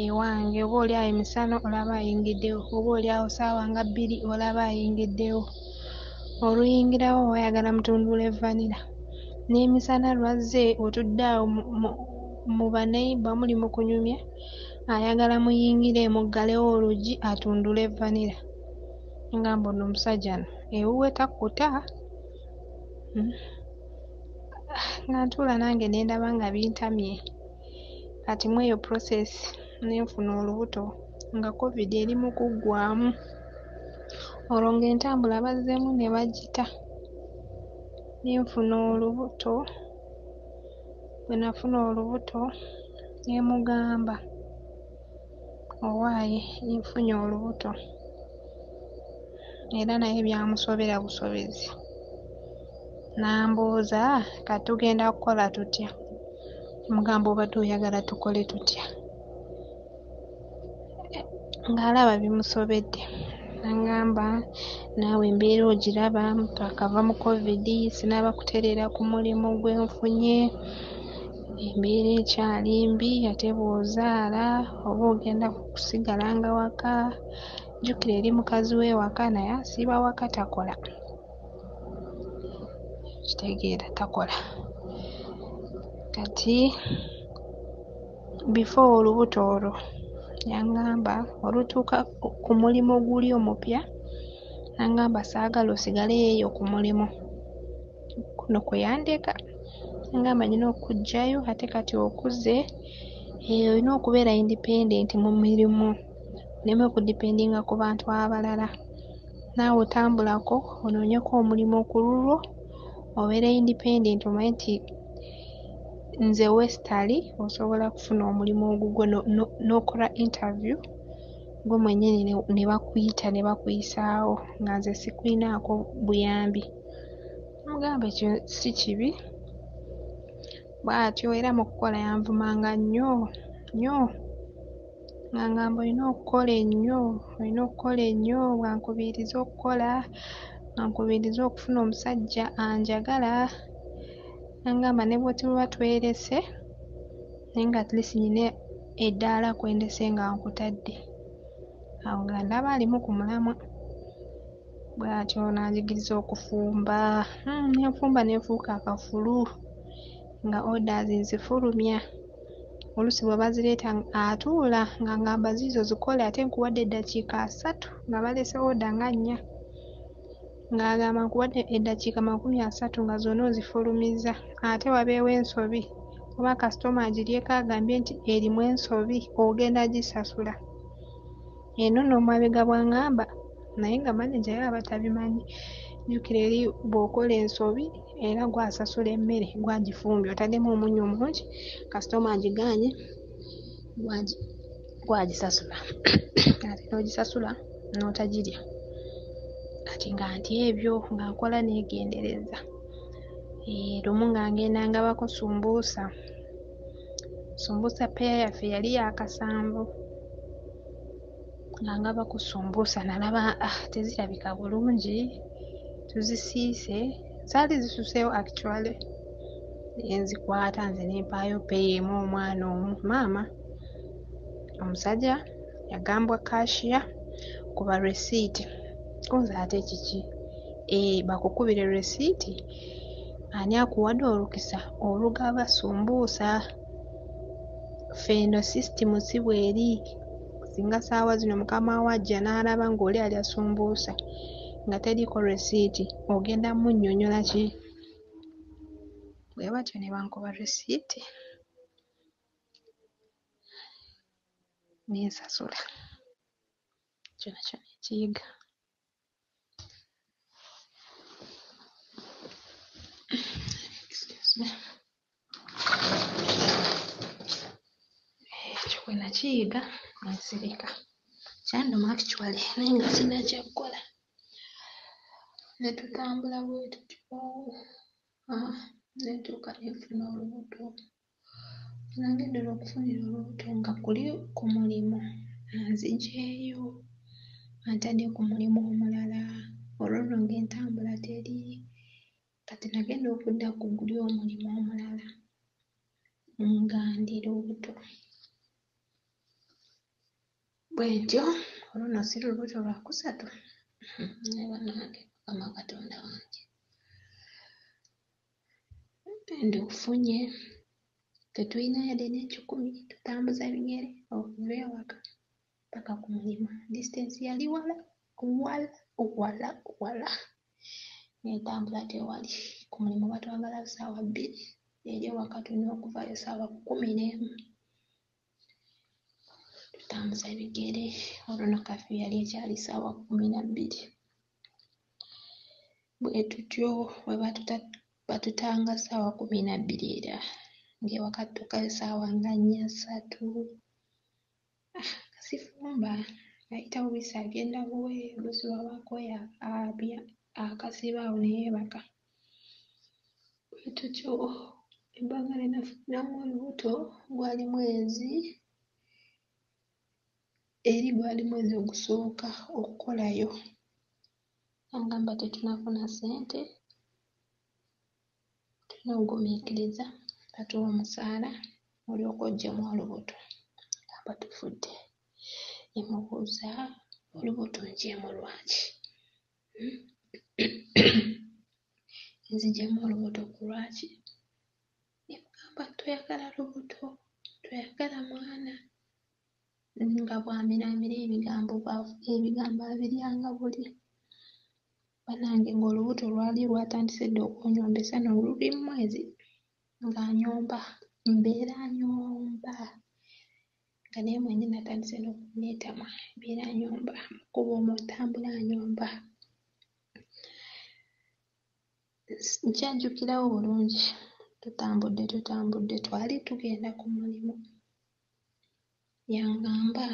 ewange oba oli awo emisana olaba ayingiddewo, oba oli awo ssaawa nga 2 olaba ayingiddewo. Oluyingirawo oba ayagala mutundule vanilla. N'emisana lw'azze otudde awo mu baneighbour muli mu kunyumya, ayagala muyingire muggalewo oluggi atundule vanilla. Ngamba ono omusajja no ewuwe takkuta? Nga ntuula nange ne ndaba nga bintamye. Kati mu eyo process ne nfuna olubuto nga COVID eri mu kuggwaamu. Olwo ng'entambula bazzeemu ne bagita. Ne nfuna olubuto, bwe nafuna olubuto ne mugamba, "Owaaye nfunye olubuto." Era naye byamusobera busobezi. N'ambuuza, "Kati tugenda kukola tutya?" Mugamba, "Obadde oyagala tukole tutya?" Ng'alaba bimusobedde. N'aŋŋamba, "Naawe embeera ogiraba, twakava mu COVID, sinnaba kutereera ku mulimu gwe nfunye, embeera ekyali mbi, ate bw'ozaala oba ogenda kusigalanga waka." Jjukira eri mukazi we waka naye asiiba waka takola. Kitegeera takola. Kati before olubuto olwo yaŋŋamba olutuuka ku mulimu guli omupya, n'aŋŋamba saagala osigale eyo ku mulimu. Kuno kwe yandeka. N'aŋŋamba nnina okuggyayo ate kati okuze, olina okubeera independent mu mirimu, oleme okudependinga ku bantu abalala. Naawe otambulako onoonyeko omulimu ku lulwo, obeere independent omanye nti nze Westali osobola kufuna omulimu ogugwo n'okola interview gwe mwennyini ne bakuyita ne bakuyisaawo nga nze sikulinaako buyambi. Mugamba ekyo si kibi. Bw'atyo era mu kukola yanvumanga nnyo nnyo. Ng'angamba olina okukola ennyo, olina okukola ennyo, bw'ankubiriza okukola, ankubiriza okufuna omusajja anjagala. N'angamba ne bwe tuba twerese naye nga at least nnina eddaala kwe ndese nga nkutadde. Awo nga ndaba alimu ku mulamwa. Bw'atyo n'anjigiriza okufumba, ne nfumba ne nfuuka akafulu nga orders nzifulumya. Oluusi bwe bazireeta atuula ng'angamba ziizo zikole ate nkuwadde eddakiika 30 nga baleese order nga 4. Ng'agamba nkuwadde eddakiika 30 nga zonna ozifulumizza ate wabeewo ensobi oba kasitoma agiryeko agambye nti erimu ensobi ogenda gisasula. Eno nno mabega bw'aŋŋamba naye nga maneja ye aba tabimanyi. Jjukira eri bw'okola ensobi era gw'asasula emmere gw'agifumbye otaddemu omunnyo mungi kasitoma agigaanye gw'agisasula ate n'ogisasula n'otagirya. Kati nga ntya ebyo nga nkola neegendereza. Lumu nga ngenda ngabako sumbuusa, sumbuusa ppeya yaffe yali ya kasanvu. Nga ngabako sumbuusa nalaba tezirabika bulungi, tuzisiise, zaali zisuseewo actually. Ne nzikwata nze ne mpaayo peya emu omwana omu. Maama omusajja yagambwa cashier kuba resiiti. Ko nze ate kiki? Bakukubire resiiti? Ani akuwadde olukisa olugaba sumbuusa? Ffe eno sisitimu si bw'eri. Singa ssaawa zino mukama wo ajja n'alaba ng'oli alya sumbuusa nga teriiko resiiti, ogenda munnyonnyola ki? Bwe batyo ne bankuba resiiti ne nsasula. Ekyo nakyo ne nkiyiga. Excuse me. Ekyo bwe nakiyiga ne nsirika. Kyannuma actually naye nga sirina kya kukola. Ne tutambula bwe tutyo, ne ntuuka ne nfuna olubuto. Nagendera okufunira olubuto nga kuli ku mulimu anzigyeyo antadde ku mulimu omulala, olwo nno ng'entambula teri. Kati nagenda okudda ku guli omulimu omulala nga ndi lubuto. Bwe ntyo olwo nno si lubuto lwakusatu, naye bannange Mukama Katonda wange. Ndufunye, tetulina yadde n'ekikumi, tutambuza bigere okuva ewaka ppaka ku mulimu. Distance yali wala wala wala wala. N'entambula tewali. Ku mulimu batwagala ssaawa 2, eri ewaka tulina okuvaayo ssaawa 11. Tutambuza bigere, olwo nno curfew yali ekyali ssaawa 12. Bwe tutyo bwe batutanga ssaawa 12 era ng'ewaka tutuukayo ssaawa nga 4, 3. Sifumba, ayita buyisi agenda buwe, oluusi bw'aba akooye akasiba awo ne yeebaka. Bwe tutyo ebbanga lye nafuniramu olubuto gwali mwezi, eri gwali mwezi ogusooka okukolayo. Yangamba tetunnafuna ssente, tulina okugumiikiriza batuwe omusaala olyoke oggyemu olubuto. Ngamba tufudde. Ne mubuuza olubuto nggyemu lwaki? Nzigyemu olubuto ku lwaki? Ne mugamba toyagala lubuto, toyagala mwana. Nga bw'amiraamira ebigambo, ebigambo abiryanga buli. Bannange ng'olubuto lwali lwatandise dda okunyombesa nno luli mu mwezi ng'anyomba, mbeera anyomba. Nga naye mwennyini atandise n'okunneetamwa, mbeera anyomba, mu kkubo omwo ntambula anyomba. Nkyajjukirawo bulungi, tutambudde tutambudde twali tugenda ku mulimu. Yangamba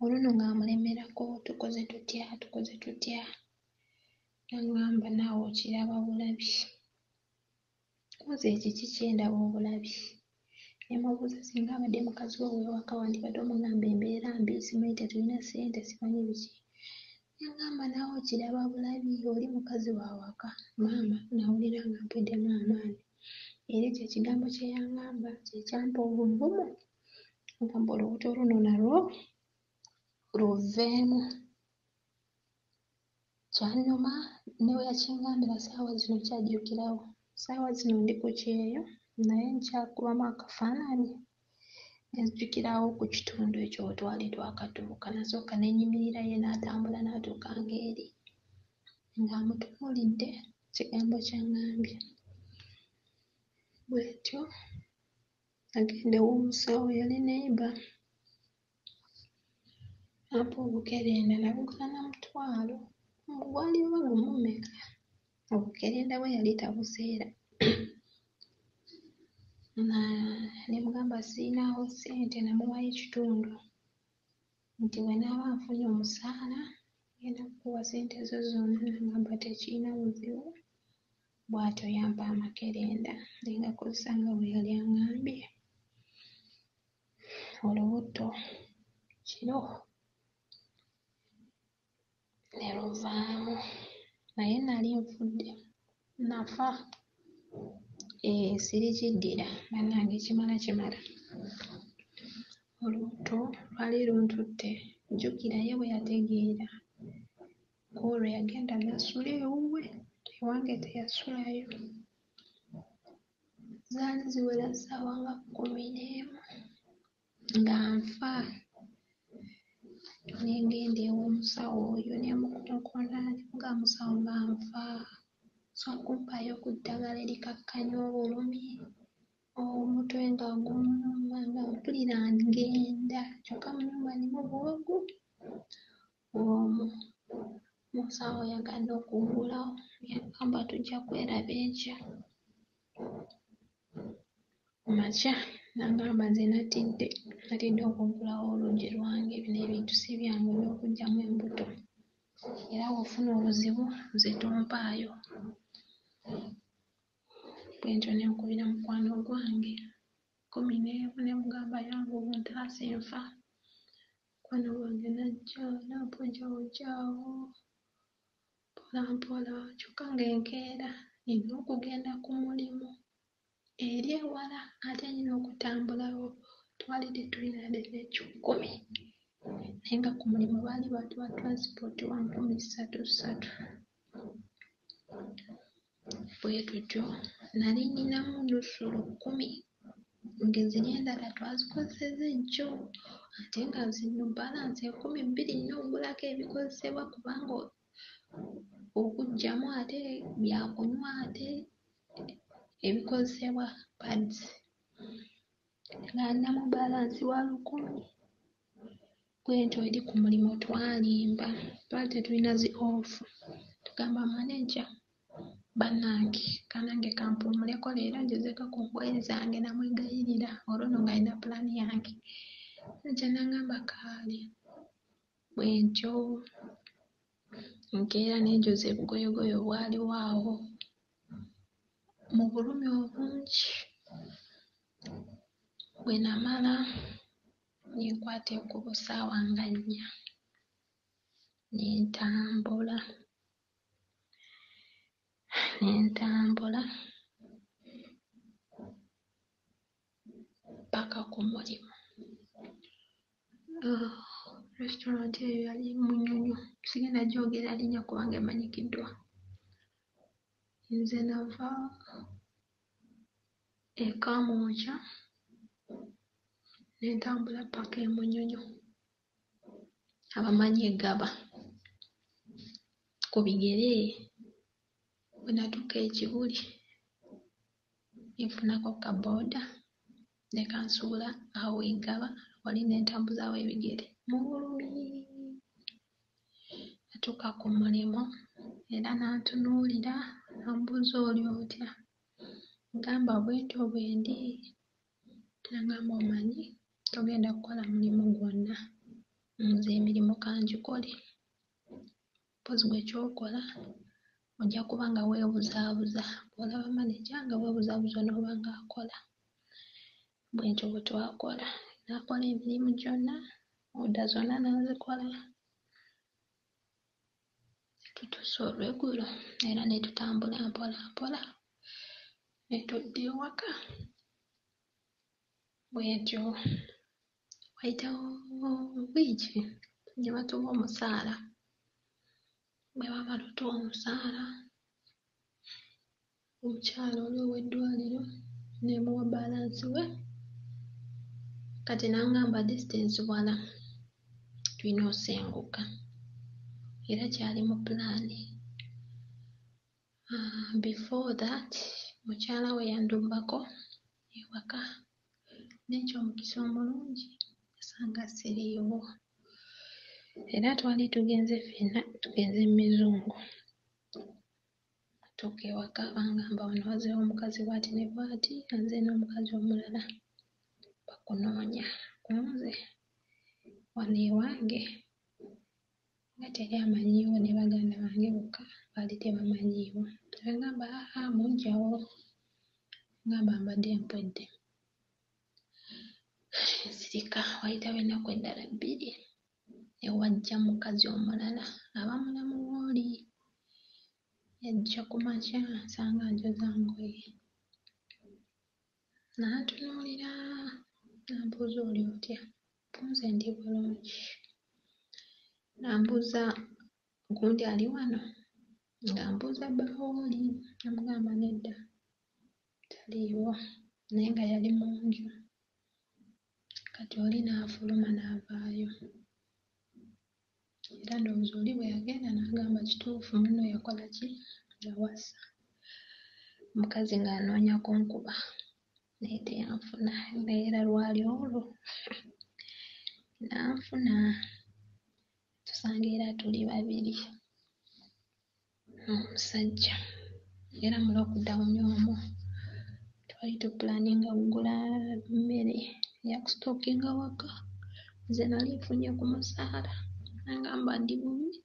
olwo nno ng'amulemerako tukoze tutya, tukoze tutya. Yangamba naawe okiraba bulabi. Nze kiki kye ndaba obulabi? Ne mubuuza singa abadde mukazi we ow'ewaka wandibadde omugamba embeera mbi, simanyi tetulina ssente, simanyi biki. Yangamba naawe okiraba bulabi, oli mukazi wa waka. Maama nawulira nga mpeddemu amaanyi. Era ekyo ekigambo kye yangamba kye kyampa obuvumu ngamba olubuto luno nalwo luveemu. Kyannuma ne we yakingambira ssaawa zino nkyajjukirawo. Ssaawa zino ndi ku kyeyo naye nkyakubamu akafaananyi ne nzijukirawo ku kitundu ekyo we twali twakatuuka. Nasooka ne nnyimirira ye n'atambula n'atuuka ng'eri ng'amutunuulidde ekigambo ky'aŋŋambye. Bwe ntyo nagenda ew'omusawo yali neighbour n'ampa obukerenda nabugula na mutwalo, gwali oba gumu mmeka? Obukerenda bwe yali tabuseera. Ne mugamba siyinaawo ssente namuwaayo ekitundu nti bwe naaba nfunye omusaala ngenda kukuwa ssente zo zonna. N'angamba tekirina buzibu. Bw'atyo yampa amakerenda ne ngakozesa nga bwe yali aŋŋambye. Olubuto kiro ne luvaamu naye nali nfudde, nafa. Sirikiddira bannange, kimala kimala. Olubuto lwali luntutte, jjukira ye bwe yategeera ku olwo yagenda n'asula ewuwe, ewange teyasulayo. Zaali ziwera ssaawa nga 11 nga nfa. Ne ngenda ew'omusawo oyo ne mukonkona, ne mugamba musawo nga nfa, osobola kumpaayo ku ddagala erikakkanya obulumi, omutwe nga gunnuma nga mpulira ngenda, kyokka mu nnyumba ndimu bwogu bw'omu. Musawo yagaana okuggulawo, yagamba tujja kweraba enkya. Ku makya n'angamba nze natidde, natidde okuggulawo oluggi lwange, bino ebintu si byangu eby'okuggyamu embuto, era bw'ofuna obuzibu nze tompaayo. Bwe ntyo ne nkubira mukwano gwange 11 ne mugamba yanguwa ontaase nfa. Mukwano gwange n'ajja n'ampojjawojja awo mpola mpola, kyokka ng'enkeera nina okugenda ku mulimu eri ewala ate nina okutambulawo, twali tetulina yadde n'ekikumi, naye nga ku mulimu baali batuwa transport wa 33,000. Bwe tutyo nali nninamu nusu lukumi nga ziri endala twazikozesezza ejjo, ate nga zino balance 2000 nnina okugulako ebikozesebwa kubanga okuggyamu ate byakunywa ate ebikozesebwa pads. Nga nninamu balance wa 1000. Bwe ntyo eri ku mulimu twalimba, twali tetulina zi off. Tugamba maneja bannange kanange kampummuleko leero njozeeko ku ngoye zange, namwegayirira olwo nno nga nina pulaani yange. Maneja n'angamba kaale. Bwe ntyo nkeera ne njoza obugoyegoye obwaliwo awo mu bulumi obungi. Bwe namala ne nkwata ekkubo ssaawa nga 4 ne ntambula, ne ntambula ppaka ku mulimu. Restaurant eyo yali Munyonyo, sigenda gyogera linnya kubanga emanyikiddwa. Nze nava e Kamwokya ne ntambula ppaka e Munyonyo. Abamanyi e Ggaba ku bigere. Bwe natuuka e Kibuli ne nfunako kabbooda ne kansuula awo e Ggaba wali ne ntambuzaawo ebigere mu bulumi. Natuuka ku mulimu era n'antunuulira n'ambuuza oli otya? Ngamba bwentyo bwe ndi. N'angamba omanyi togenda kukola mulimu gwonna, nze emirimu kangikole. Mpozzi gwe ky'okola ojja kuba nga weebuzaabuza, bw'olaba maneja nga weebuzaabuza onooba ng'akola. Bwe ntyo bwe twakola, n'akola emirimu gyonna, oda zonna n'azikola. Tutuuse olweggulo era ne tutambula mpola mpola ne tudda ewaka. Bwe ntyo wayitawo wiiki ne batuwa omusaala. Bwe baamala ottuwa omusaala, omukyala oli ow'eddwaliro ne muwa balance we, kati n'angamba distance wala, tulina osenguka. Era kyali mu pulaani. Before that mukyala we yandumbako ewaka, naye eky'omukisa omulungi yasanga siriiwo. Era twali tugenze ffenna, tugenze mu mizungu. Natuuka ewaka bangamba wano wazzeewo omukazi bw'ati ne bw'ati, azze n'omukazi omulala bakunoonya. Ku nze wano ewange nga teri amanyiiwo ne baganda bange bokka baali tebamanyiiwo. Ne bangamba aa muggyawo, ngamba mbadde mpwedde. Nsirika, wayitawo ennaku endala 2 ne wajja mukazi omulala aba mulamu w'oli. Yajja ku makya nsanga njoza ngoye. N'antunuulira n'ambuuza oli otya? Nze ndi bulungi. N'ambuuza gundi ali wano? Ng'ambuuza bba w'oli. Namugamba nedda taliiwo naye nga yali mu nju. Kati oli n'afuluma n'avaayo. Era ndowooza oli bwe yagenda n'agamba kituufu munno yakola ki? Yawasa. Omukazi ng'anoonya kunkuba naye teyanfuna naye era lwali olwo n'anfuna tusanga era tuli babiri n'omusajja era mu lockdown omwo twali tupulaninga kugula mmere ya kusitookinga waka nze nali nfunye ku musaala n'angamba ndi bubi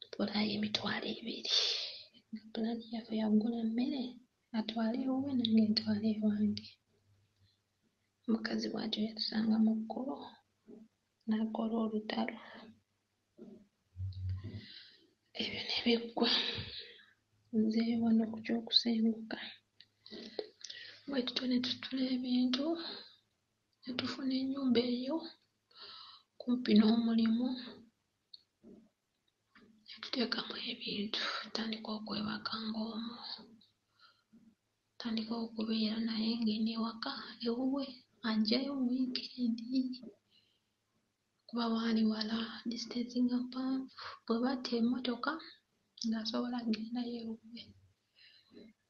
mpolaayo 20,000 nga pulaani yaffe ya kugula mmere atwale ewuwe nange ntwale ewange. Omukazi bw'atyo yatusanga mu kkubo n'akola olutalo ebyo ne biggwa. Nzeeyo wano ku ky'okusenguka. Bwe tutyo ne tusitula ebintu ne tufuna ennyumba eyo kumpi n'omulimu ne tuteekamu ebintu ntandika okwebaka ng'omwo ntandika okubeera naye ng'eno ewaka ewuwe aggyayo wiikendi kuba waali wala distance nga mpanvu bwe batta emmotoka ng'asobola kgendayo ewuwe.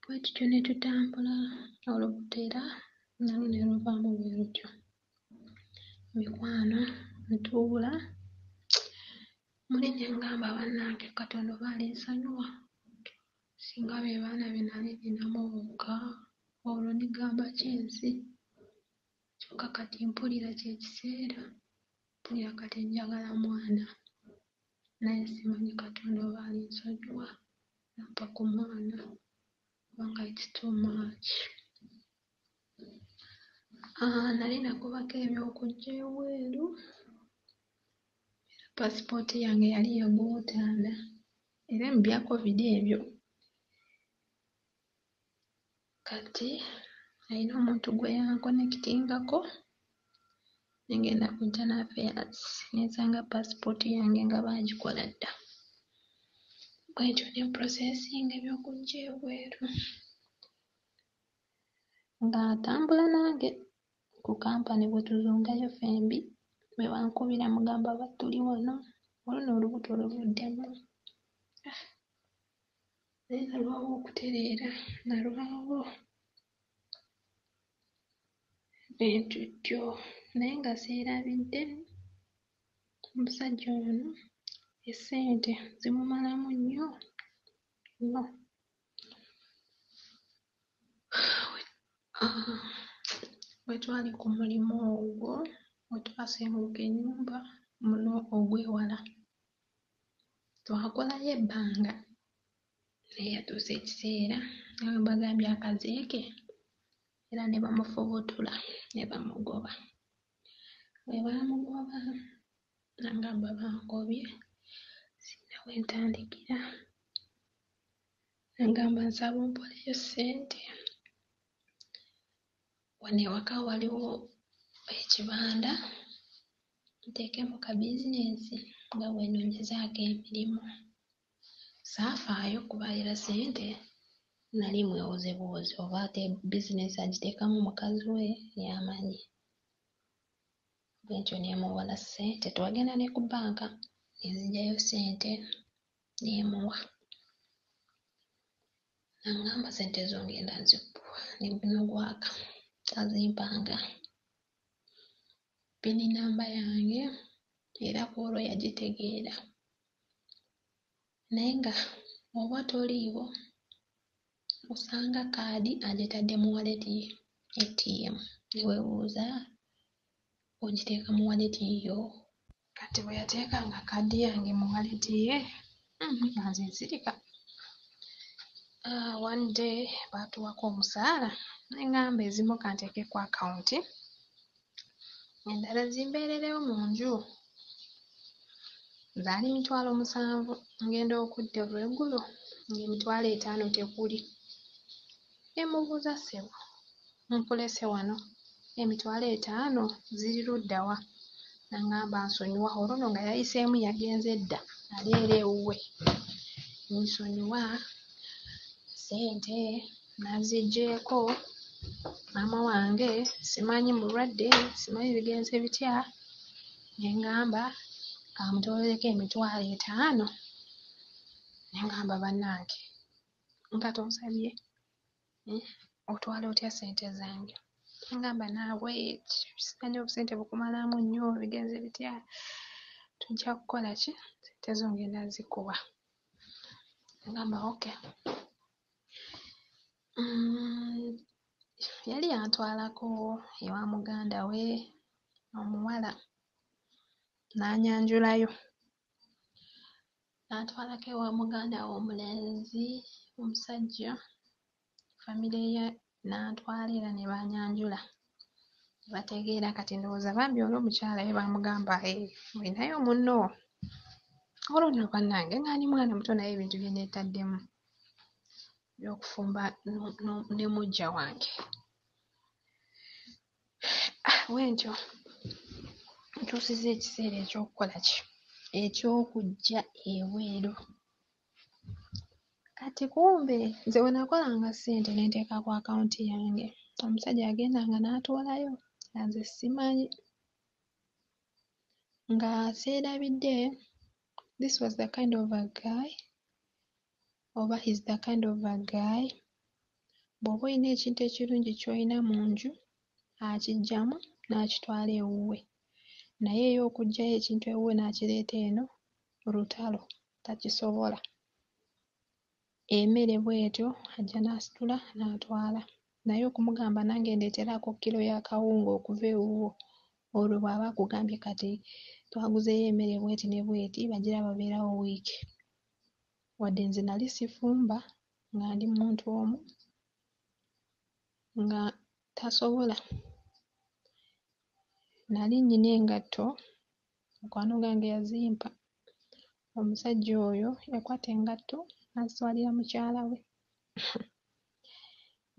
Bwe tutyo ne tutambula olubuto era nalwo ne luvaamu bwe lutyo. Mikwano ntuula muli ne ŋŋamba bannange Katonda oba alinsonyiwa singa be baana be nali nninamu bokka olwo ndigamba ki ensi? Kyokka kati mpulira kye kiseera mpulira kati njagala mwana naye simanyi Katonda oba alinsonyiwa n'ampa ku mwana kubanga it's too much. Nali nakubako eby'okujja ebweru era paasipooti yange yali yagootaana era mu bya COVID ebyo. Kati alina omuntu gwe yankonekitingako ne ngenda ku internal affairs ne nsanga paasipooti yange nga baagikola dda. Bwe ntyo ne mpuroseesinga eby'okujja ebweru. Ng'atambula nange ku kampani bwe tuzungayo ffembi bwe bankubira mugamba tuli wano olwo olubuto luvuddemu. Naye nalwawo okutereera nalwawo bwe ntutyo naye nga seerabidde omusajja ono essente zimumalamu nnyo nnyo. Bwe twali ku mulimu ogwo we twasenguka ennyumba muno ogw'ewala twakolayo ebbanga naye yatuusa ekiseera nga bwe mbagambye akazeeke era ne bamufubutula ne bamugoba. Bwe baamugoba n'angamba bangobye sirina we ntandikira n'angamba nsaba ompoleyo ssente. Wano ewaka waliwo ekibanda nteekemu ka bizinensi nga bwe nnoonyezaako emirimu. Saafaayo kuba era ssente nali mwewoze buwozi oba ate bizinensi agiteekamu mukazi we y'amanyi. Bwe ntyo ne muwola ssente twagenda ne ku bbanka ne nzigyayo ssente ne muwa. N'aŋŋamba ssente zo ngenda nzikuwa ne guno gwaka tazimpanga. Pini namba yange era ku olwo yagitegeera naye nga oba toliiwo osanga kaadi agitadde mu waleti ye ATM ne weebuuza ogiteeka mu waleti yo. Kati bwe yateekanga kaadi yange mu waleti ye nga nze nsirika. One day baatuwako omusaala ne ŋŋamba ezimu ka nteeke ku akawunti endala zimbeererewo mu nju. Zaali 70,000 ngenda okudda olw'eggulo ng'emitwalo 5 tekuli. Ne mmubuuza ssebo Nkulese wano, 50,000 ziri ludda wa? N'aŋŋamba nsonyiwa, olwo nno nga yayiseemu yagenze dda ali era ewuwe. Nsonyiwa, ssente naziggyeeko, maama wange simanyi mulwadde, simanyi bigenze bitya, ne ŋŋamba kamutoolereko 50,000. Ne ŋŋamba bannange nga tonsabye, otwala otya ssente zange? N'aŋŋamba naawe simanyi obusente bukumalamu nnyo bigenze bitya, tujja kukola ki, ssente zo ngenda zikuwa. Ŋŋamba okay. Yali yantwalako ewa muganda we omuwala n'anyanjulayo. N'antwalako ewa muganda we omulenzi omusajja, famire ye n'antwala era ne banyanjula. Ne bategeera kati ndowooza bambi oli omukyala ye baamugamba olinayo munno. Olwo nno bannange nga ndi mwana muto naye ebintu bye neetaddemu by'okufumba ne muggya wange. Bwe ntyo ntuusizza ekiseera eky'okukola ki? Eky'okujja ebweru. Kati kumbe nze bwe nakolanga ssente ne nteeka ku akawunti yange, omusajja yagendanga n'atoolayo nga nze simanyi. Nga seerabidde, this was the kind of a guy, oba he's the kind of a guy, bw'oba olina ekintu ekirungi ky'olina mu nju, akiggyamu n'akitwala ewuwe. Naye ye okuggyayo ekintu ewuwe n'akireeta eno, lutalo, takisobola. Emmere bw'etyo ajja n'asitula n'atwala. Naye okumugamba nange ndeeteraako kilo y'akawunga okuva ewuwo, olwo bw'aba akugambye kati twaguzeeyo emmere bw'eti ne bw'eti, bagira babeerawo wiiki. Wadde nze nali sifumba nga ndi muntu omu, nga tasobola. Nali nnyina engatto, mukwano gwange yazimpa. Omusajja oyo yakwata engatto n'azitwalira mukyala we.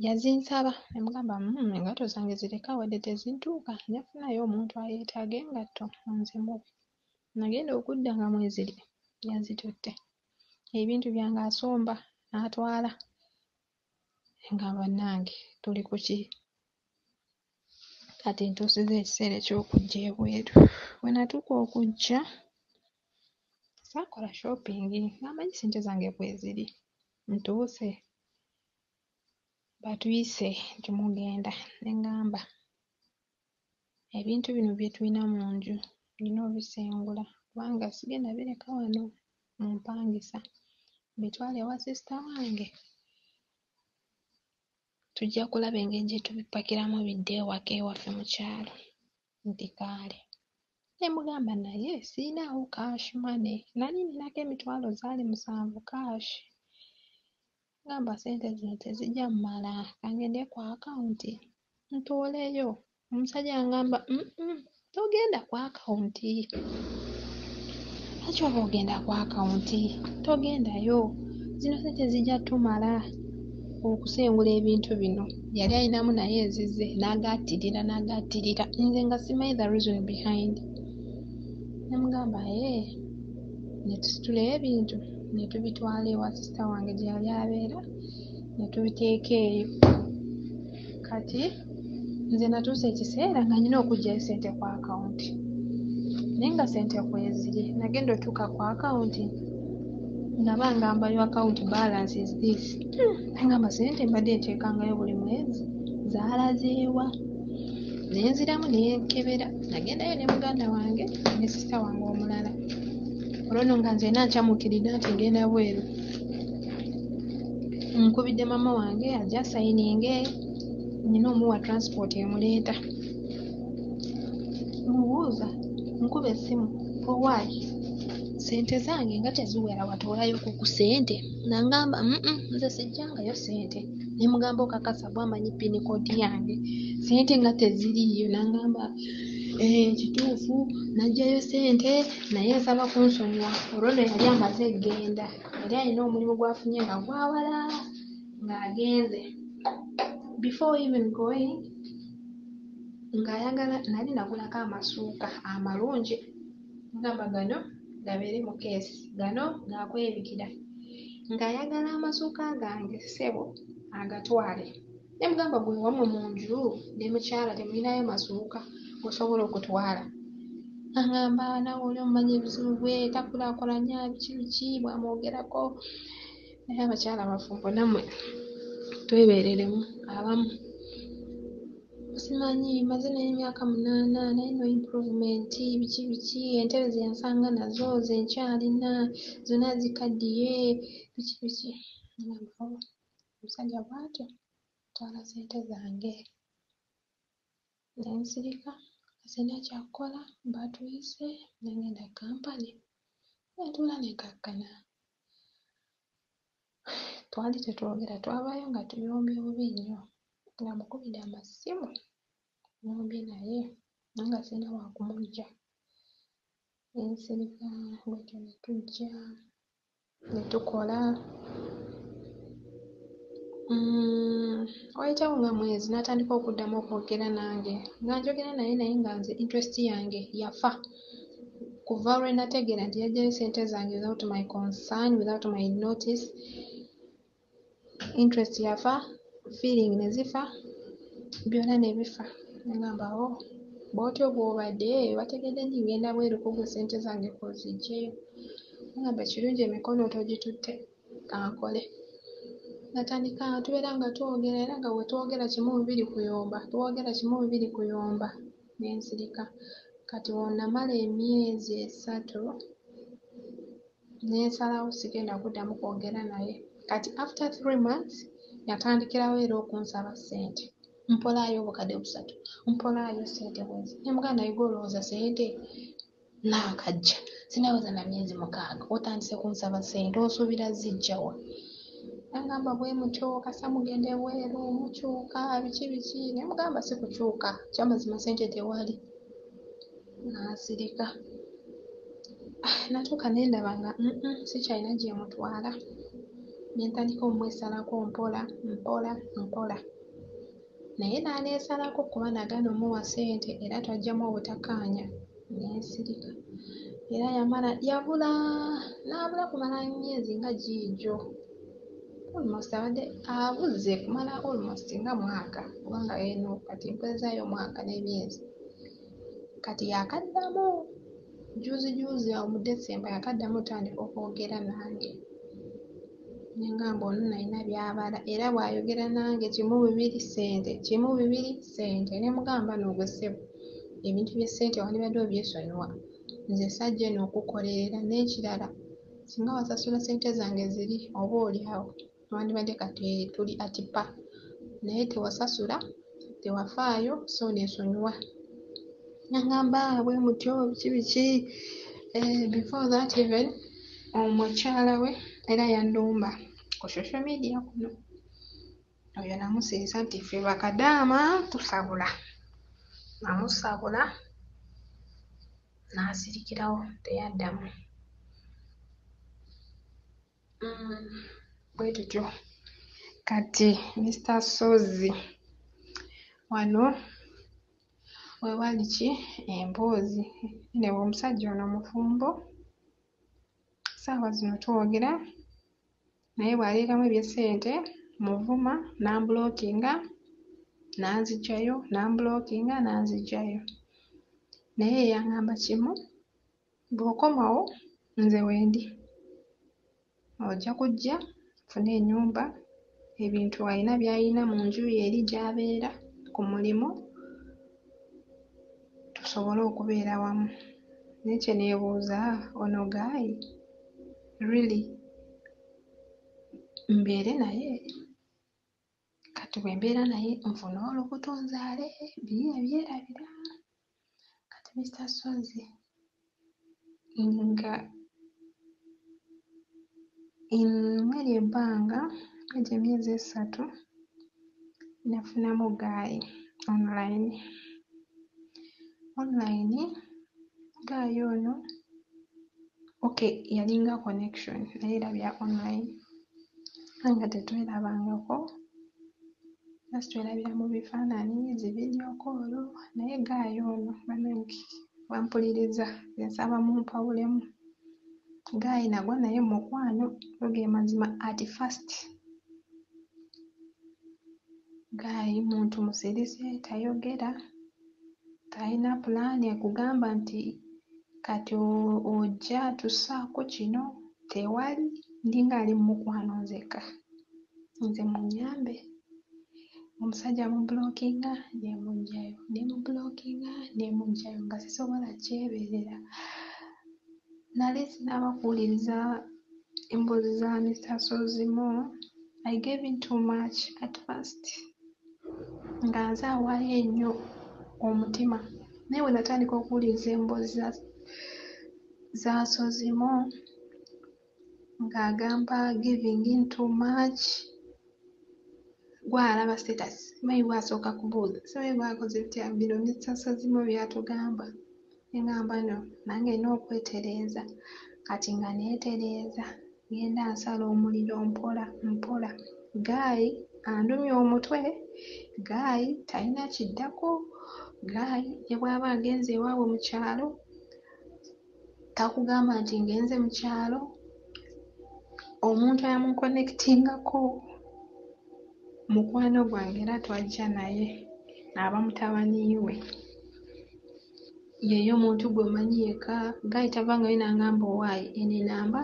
Yazinsaba ne mugamba engatto zange zireke wadde tezintuuka, nja kufunayo omuntu ayeetaaga engatto nzimuwe. Nagenda okudda nga mweziri yazitutte. Ebintu byange asomba n'atwala. Nga bannange tuli ku ki? Kati ntuusizza ekiseera eky'okujja ebweru. Bwe natuuka okujja, saakola shopping nga mmanyi ssente zange kweziri. Ntuuse, batuyise nti mugenda, ne ŋŋamba ebintu bino bye tulina mu nju nnina obisengula kubanga sigenda bireka wano mu mpangisa, mbitwale ewa sister wange. Tujja kulaba engeri gye tubipakiramu bidde ewaka ewaffe mu kyalo. Nti kaale. Ne mugamba naye siyinaawo cash money, nali nninako 70,000 cash. Ngamba ssente zino tezijja mmala, ka ngende ku akawunti ntooleyo. Omusajja n'aŋŋamba togenda ku akawunti. Lwaki oba ogenda ku akawunti? Togendayo, zino ssente zijja ttumala okusengula ebintu bino. Yali alinamu naye ezize n'agattirira n'agattirira, nze nga simanyi the reason behind. Ne mugamba ne tusitula ebintu ne tubitwala ewa sister wange gye yali abeera ne tubiteeka eyo. Kati nze natuusa ekiseera nga nnina okuggyayo ssente ku akawunti, naye nga ssente kweziri. Nagenda otuuka ku akawunti nga bangamba your account balance is this. Nangamba ssente mbadde nteekangayo buli mwezi zaalaze wa? Ne nziramu ne nkebera, nagendayo ne muganda wange ne sister wange omulala. Olwo nno nga nzenna nkyamuukiridde nti ngenda bweru. Nkubidde maama wange ajje asayininge, nnina omuwa transport emuleeta. Mubuuza, nkuba essimu, owaaye ssente zange nga teziwera watoolayo ku ssente? N'angamba nze siggyangayo ssente. Ne mugamba okakasa bw'amanyi PIN code yange, ssente nga teziriiyo. N'angamba kituufu naggyayo ssente naye nsaba kunsonyiwa. Olwo nno yali amaze egenda, yali alina omulimu gw'afunye nga gwawala ng'agenze. Before even going, ng'ayagala nali nagulako amasuuka amalungi, ngamba gano gabeere mu keesi, gano gakwebikira. Ng'ayagala amasuuka gange ssebo agatwale. Ne mugamba gwe wammwe mu nju ne mukyala temulinayo masuuka gosobola okutwala. Aŋŋamba naawe oli omumanyi ebizibu bwe takulaakulanya biki biki bw'amwogerako. Naye abakyala abafumbo nammwe twebeereremu abamu. Simanyi maze naye emyaka 8 naye no improvement biki biki, entebe ze yansanga nazo ze nkyalina zonna zikaddiye biki biki. Ngamba omusajja bw'atyo twala ssente zange. Ne nsirika sirina kyakukola, batuyise ne ngenda kampani ne ntuula ne nkakkana. Twali tetwogera, twavaayo nga tuyombye bubi nnyo, nga mukubidde amasimu nyombye naye naye nga sirina wa kumuggya. Ne nsirika bwetyo ne tujja ne tukola. Wayitawo nga mwezi n'atandika okuddamu okwogera nange, nga njogera naye naye nga nze interest yange yafa. Kuva lwe nategeera nti yaggyayo ssente zange without my concern, without my notice, interest yafa, feeling ne zifa, byonna ne bifa. Ne ngamba oh bw'otyo bw'obadde wategedde nti ngenda bweru kuggwe ssente zange k'oziggyeyo. Ngamba kirungi emikono togitutte kankole. Natandika tubeera nga twogera era nga bwe twogera kimu bibiri kuyomba, twogera kimu bibiri kuyomba, ne nsirika. Kati bwe namala emyezi 3 ne nsalawo sigenda kuddamu kwogera naye. Kati after 3 months yatandikirawo era okunsaba ssente. Mpolaayo obukadde 3, mpolaayo ssente bwezi. Ne mugamba naye ggwe olowooza ssente naakajja sinnaweza na myezi 6 otandise kunsaba ssente osuubira zijja wa? N'angamba bwe mutyo kasita mugenda ebweru mukyuka biki biki, ne mugamba si kukyuka ekyamazima ssente tewali. N'asirika. Natuuka ne ndaba nga sikyalina gye mutwala. Ne ntandika omwesalako mpola mpola mpola. Naye n'aneesalako kuba nagaana omuwa ssente era twaggyamu obutakkaanya ne nsirika. Era yamala yabula n'abula kumala myezi nga giigyo. Almost abadde abuze kumala almost nga mwaka kubanga eno kati mpezaayo omwaka n'emyezi. Kati yaakaddamu juuzi juuzi awo mu December yaakaddamu otandika okwogera nange. Ne ngamba ono nno alina by'abala era bw'ayogera nange kimu bibiri ssente, kimu bibiri ssente. Ne mugamba nno ggwe ssebo ebintu by'essente wandibadde obyesonyiwa. Nze sajja eno okukolerera n'ekirala singa wasasula ssente zange ziri oba oli awo wandibadde kati tuli atipa naye tewasasula, tewafaayo so neesonyiwa. N'aŋŋamba bwe mutyo biki biki. Before that even omukyala we era yannumba ku social media kuno. Oyo namusirisa nti ffe bakadaama tusabula. Namusabula n'asirikirawo teyaddamu. Bwe tutyo. Kati Mr. Ssozi wano we wali ki emboozi. Anyway omusajja ono mufumbo, ssaawa zino twogera naye bw'aleetamu eby'essente muvuma n'amblockinga n'anziggyayo, n'amblockinga n'anziggyayo. Naye ye yaŋŋamba kimu, bw'okomawo nze wendi, ojja kujja nfune ennyumba, ebintu alina by'alina mu nju ye eri gy'abeera ku mulimu, tusobole okubeera wamu. Naye kye neebuuza ono guy really mbeere naye? Kati bwe mbeera naye nfune olubuto nzaale biri yabyerabira. Kati Mr. Ssozi nga mw'eryo ebbanga egyo emyezi 3 nafunamu guy online. Online guy ono okay yalinga connection naye era bya online naye nga tetwerabangako. Just twerabira mu bifaananyi, zi video call, naye guy ono bannange bampuliriza, nze nsaba mumpawulemu. Guy nagwa naye mu mukwano, go ge mazima at first. Guy muntu musirise, tayogera, talina pulaani ekugamba nti kati ojja tussaako kino, tewali. Ndinga ali mu mukwano nzekka. Nze munnyambe. Omusajja mubulookinga ne muggyayo, ne mubulookinga ne muggyayo nga sisobola kyebeerera. Nali sinnaba kuwuliriza emboozi za Mr. Sozimo. I gave in too much at first. Nga nze awaayo ennyo omutima. Naye bwe natandika okuwuliriza emboozi za Sozimo ng'agamba giving in too much, gw'alaba status, simanyi gw'asooka kubuuza, simanyi gw'akoze bitya, bino Mr. Sozimo by'atugamba. Ne ŋŋamba no nange nnina okwetereeza. Kati nga neetereeza, ngenda nsala omuliro mpola mpola. Guy andumya omutwe, guy talina kiddako, guy ne bw'aba agenze ewaabwe mu kyalo takugamba nti ngenze mu kyalo. Omuntu amuconnectingako mukwano gwange era twajja naye aba mutabani we. Ye omuntu gwe mmanyi yekka. Guy tavangayo n'angamba owaaye eno ennamba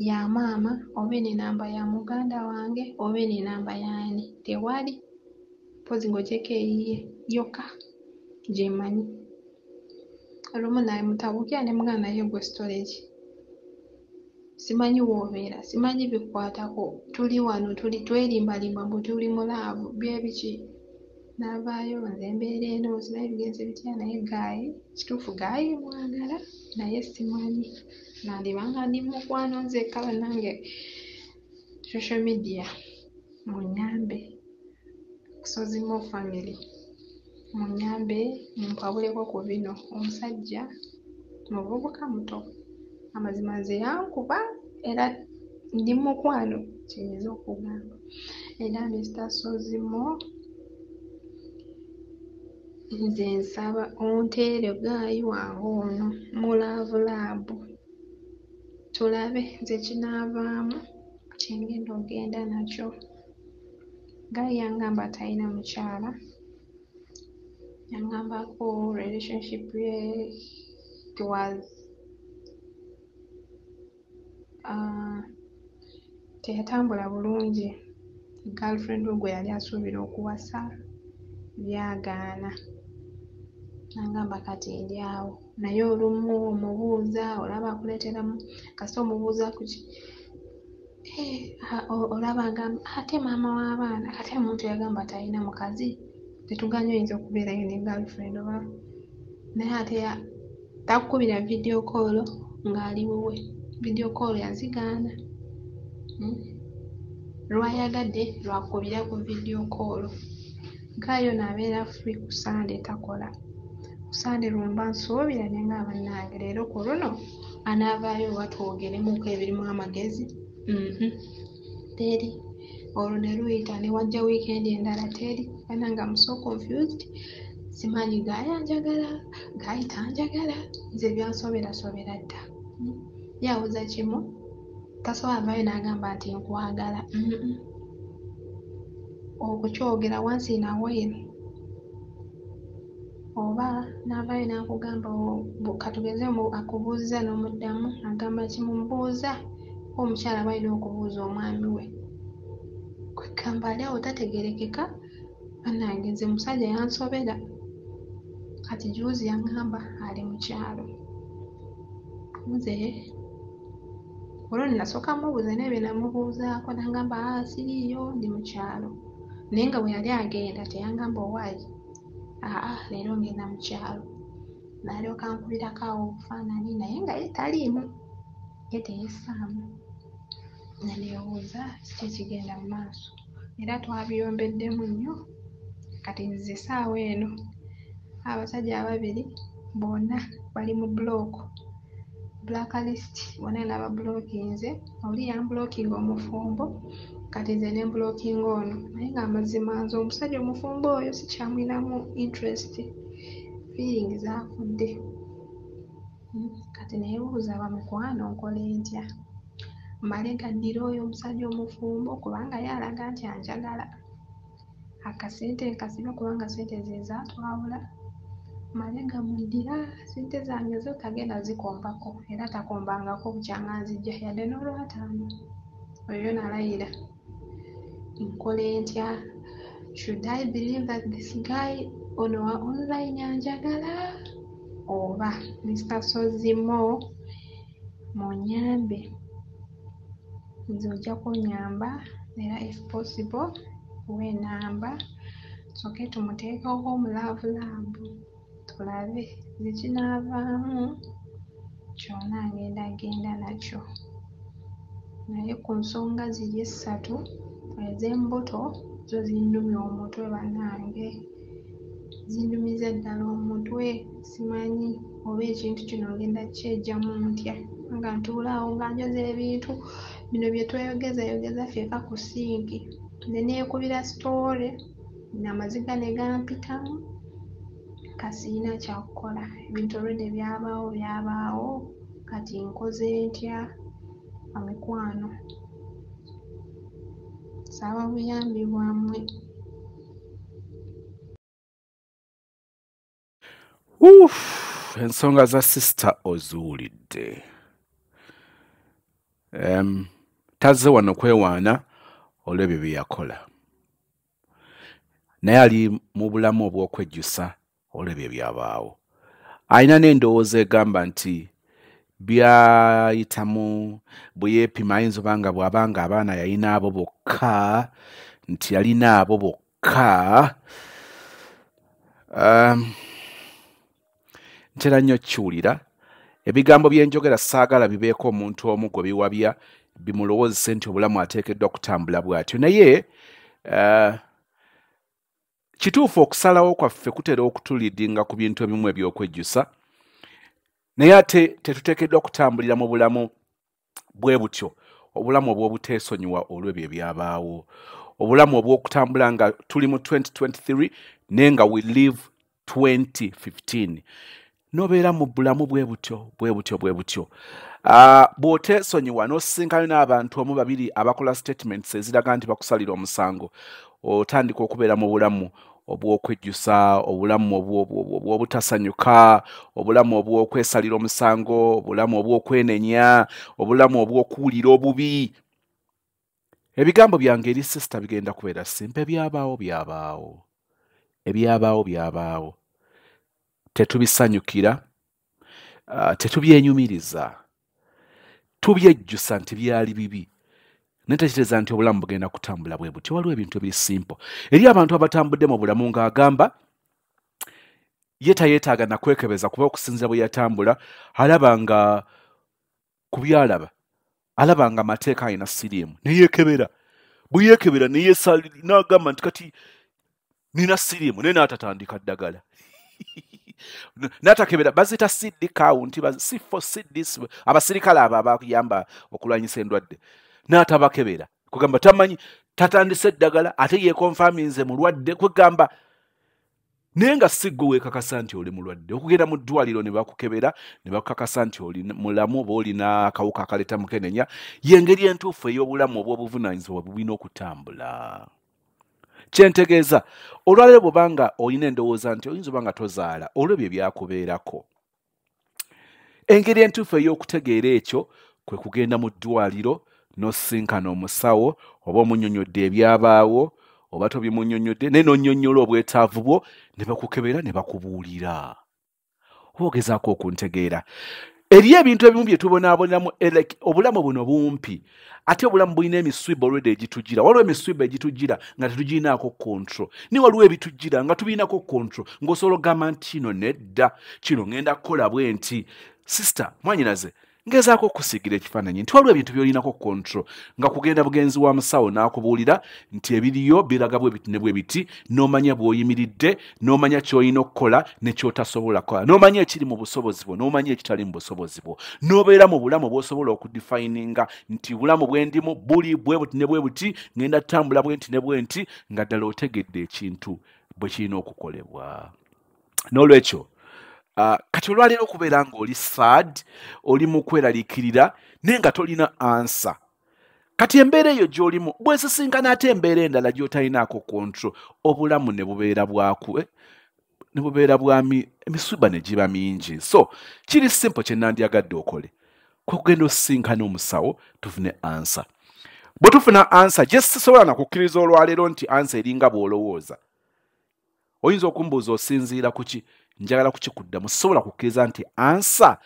ya maama oba eno ennamba ya muganda wange oba eno ennamba y'ani. Tewali. Mpozzi ng'oggyeko eyiye yokka gye mmanyi. Olumu namutabukira ne mugamba naye ggwe story ki? Simanyi w'obeera, simanyi bikukwatako, tuli wano tuli twerimbarimba mbu tuli mu love, bye biki? N'avaayo nze embeera eno simanyi bigenze bitya naye guy, kituufu guy mwagala naye simanyi. Nandiba nga ndi mu mukwano nzekka bannange social media munnyambe. Sozimo family munnyambe mumpabuleko ku bino. Omusajja muvubuka muto, amazima nze yankuba era ndi mu mukwano kye nnyinza okugamba. Era Mr. Sozimo nze nsaba onteere guy wange ono mu love lab tulabe nze kinaavaamu kye ngenda oggenda nakyo. Guy yangamba talina mukyala, yangambako relationship ye it was teyatambula bulungi. Girlfriend we gwe yali asuubira okuwasa byagaana. N'angamba kati ndi awo. Naye olumu omubuuza olaba akuleeteramu kasita omubuuza ku ki olaba agamba ate maama w'abaana ate omuntu eyagamba talina mukazi tetugaanye oyinza okubeerayo ne girlfriend oba naye ate takukubira video call ng'ali wuwe. Video call yazigaana. Lw'ayagadde lw'akubira ku video call. Guy ono abeera free ku Sunday takola. Ku Sunday lwe mba nsuubira ne ngamba bannange leero ku luno anaavaayo oba twogeremuko ebirimu amagezi. Teri. Olwo ne luyita ne wajja weekend endala teri. Bannange I'm so confused. Simanyi guy anjagala, guy tanjagala, nze byansoberasobera dda. Ye awoza kimu, tasobola vaayo n'agamba nti nkwagala. Okukyogera once in a while. Oba n'avaayo n'akugamba katugeze akubuuzizza n'omuddamu agamba ki mumubuuza omukyala bw'alina okubuuza omwami we. Kwegamba ali awo tategeerekeka. Bannange nze musajja yansobera. Kati jjuuzi yaŋŋamba ali mu kyalo. Nze olwo nno nasooka mmubuuza naye bye namubuuzaako n'angamba aa siriiyo ndi mu kyalo. Naye nga bwe yali agenda teyangamba owaaye aa leero ngenda mu kyalo. N'alyoka ankubirako awo obufaananyi naye nga ye taliimu, ye teyessaamu. Ne neebuuza kiki ekigenda mu maaso era twabiyombeddemu nnyo. Kati nze essaawa eno abasajja ababiri bonna bali mu block, blacklist bonna nababulookinze. Oli yambulookinga omufumbo Kati nze ne mblockinga ono, naye ng'amazima nze omusajja omufumbo oyo sikyamulinamu interest, feeling zaafudde. Kati neebuuza bamikwano nkole ntya? Mmale gaddira oyo omusajja omufumbo kubanga ye alaga nti anjagala, akasente nkasibe kubanga ssente ze zaatwawula, mmale gamuddira ssente zange zo tagenda zikombako era takombangako bukyanga nzijja yadde n'olwataano, oyo nalayira. Nkole ntya? Should I believe that this guy ono wa online anjagala oba? Mr. Sozimo munyambe, nze ojja kunnyamba era if possible we ennamba tusooke tumuteekeko mu love lab tulabe ekinaavaamu kyonna ngenda genda nakyo. Naye ku nsonga ziri essatu ez'embuto zo zinnumya omutwe bannange, zinnumiza ddala omutwe, simanyi oba ekintu kino ngenda kukyeggyamu ntya nga ntuula awo nga njoza ebintu bino bye tweyogezayogeza ffekka ku ssinki ne neekubira sitoole amaziga ne gampitamu kasiyina kyakukola, ebintu already byabaawo byabaawo kati nkoze ntya bamikwano? Nsaba buyambi bwammwe. Uff, ensonga za sister oziwulidde. Tazze wano kwewaana olw'ebyo bye yakola, naye ali mu bulamu obw'okwejjusa olw'ebyo byabaawo. Alina n'endowooza egamba nti byayitamu bwe yeepima ayinza oba nga bw'abanga abaana yalina abo bokka, nti yalina abo bokka. Ntera nnyo okukiwulira. Ebigambo bye njogera saagala bibeeko omuntu omu gwe biwabya bimulowoozese nti obulamu ateekeddwa kutambula bw'atyo. Naye kituufu okusalawo kwaffe kutera okutuliidinga ku bintu ebimu eby'okwejjusa, naye ate tetuteekeddwa kutambulira mu bulamu bwe butyo, obulamu obw'obuteesonyiwa olw'ebyo ebyabaawo, obulamu obw'okutambula nga tuli mu 2023 naye nga we live 2015. N'obeera mu bulamu bwe butyo bwe butyo bwe butyo. Bw'oteesonyiwa n'osisinkana n'abantu omu babiri abakola statements eziraga nti bakusalira omusango, otandika okubeera mu bulamu obw'okwejjusa, obulamu obw'obutasanyuka, obulamu obw'okwesalira omusango, obulamu obw'okwenenya, obulamu obw'okuwulira obubi. Ebigambo byange eri sister bigenda kubeera simple, ebyabaawo byabaawo, ebyabaawo byabaawo. Tetubisanyukira, tetubyenyumiriza, tubyejjusa nti byali bibi, naye tekitegeeza nti obulamu bugenda kutambula bwe butyo. Waliwo ebintu ebiri simple eri abantu abatambudde mu bulamu ng'agamba ye tayeetaaga na kwekebeza kuba okusinziira bwe yatambula alaba nga ku by'alaba alaba nga amateeka alina siriimu, ne yeekebera, bwe yeekebera ne n'agamba nti kati nina siriimu, naye n'atatandika ddagala n'atakebera. Baziyita CD count, C4 CD, abasirikale abo abayamba okulwanyisa endwadde, n'atabakebera kugamba tamanyi, tatandise eddagala ate yeekonfaminze mulwadde kwegamba, naye nga si ggwe weekakasa nti oli mulwadde. Okugenda mu ddwaliro ne bakukebera ne bakukakasa nti oli mulamu oba olina akawuka akaleeta mukenenya, y'engeri entuufu ey'obulamu obw'obuvunaanyizibwa bulina okutambula. Kyentegeeza olwaleero bw'obanga olina endowooza nti oyinza oba nga tozaala olw'ebyo ebyakubeerako, engeri entuufu ey'okutegeera ekyo kwe kugenda mu ddwaliro n'osisinkana omusawo oba omunnyonnyodde ebyabaawo oba tobimunnyonnyodde, naye n'onnyonnyola obwetaavu bwo ne bakukebera ne bakubuulira. Oba ogezaako okuntegeera. Eriyo ebintu ebimu bye tubonaaboneramu, obulamu buno bumpi, ate obulamu bulina emiswiba olwedde egitujjira. Waliwo emiswiba egitujjira nga tetugirinaako control, naye waliwo ebitujjira nga tubirinako control, ng'osobola okugamba nti kino nedda, kino ŋŋenda kukola bwe nti. Sister mwannyinaze, Ngezaako okusiigira ekifaananyi nti waliwo ebintu by'olinako control, nga kugenda bugenzi wa musawo n'akubuulira nti ebiriyo biraga bwe biti ne bwe biti, n'omanya bw'oyimiridde, n'omanya ky'olina okukola ne ky'otasobola kukola, n'omanya ekiri mu busobozi bwo, n'omanya ekitali mu busobozi bwo, n'obeera mu bulamu bw'osobola okudefininga nti bulamu bwe ndimu buli bwe buti ne bwe buti, ngenda ttambula bwe nti ne bwe nti, nga ddala otegedde ekintu bwe kirina okukolebwa. N'olwekyo kati olwaleero okubeera ng'oli sad, oli mu kweraliikirira naye nga tolina ansa. Kati embeera eyo gy'olimu bwesisinkana ate embeera endala gy'otalinaako control, obulamu ne bubeera bwaku ne bubeera bwa emisuba ne giba mingi. So kiri simple, kye nandyagadde okole kwe kugenda osisinkana omusawo tufune ansa. Bwe tufuna ansa, gye sisobola na kukkiriza olwaleero nti ansa eringa bw'olowooza. Oyinza okumbuuza osinziira ku ki? Njagala kukikuddamu. Sisobola kukkiriza nti ansa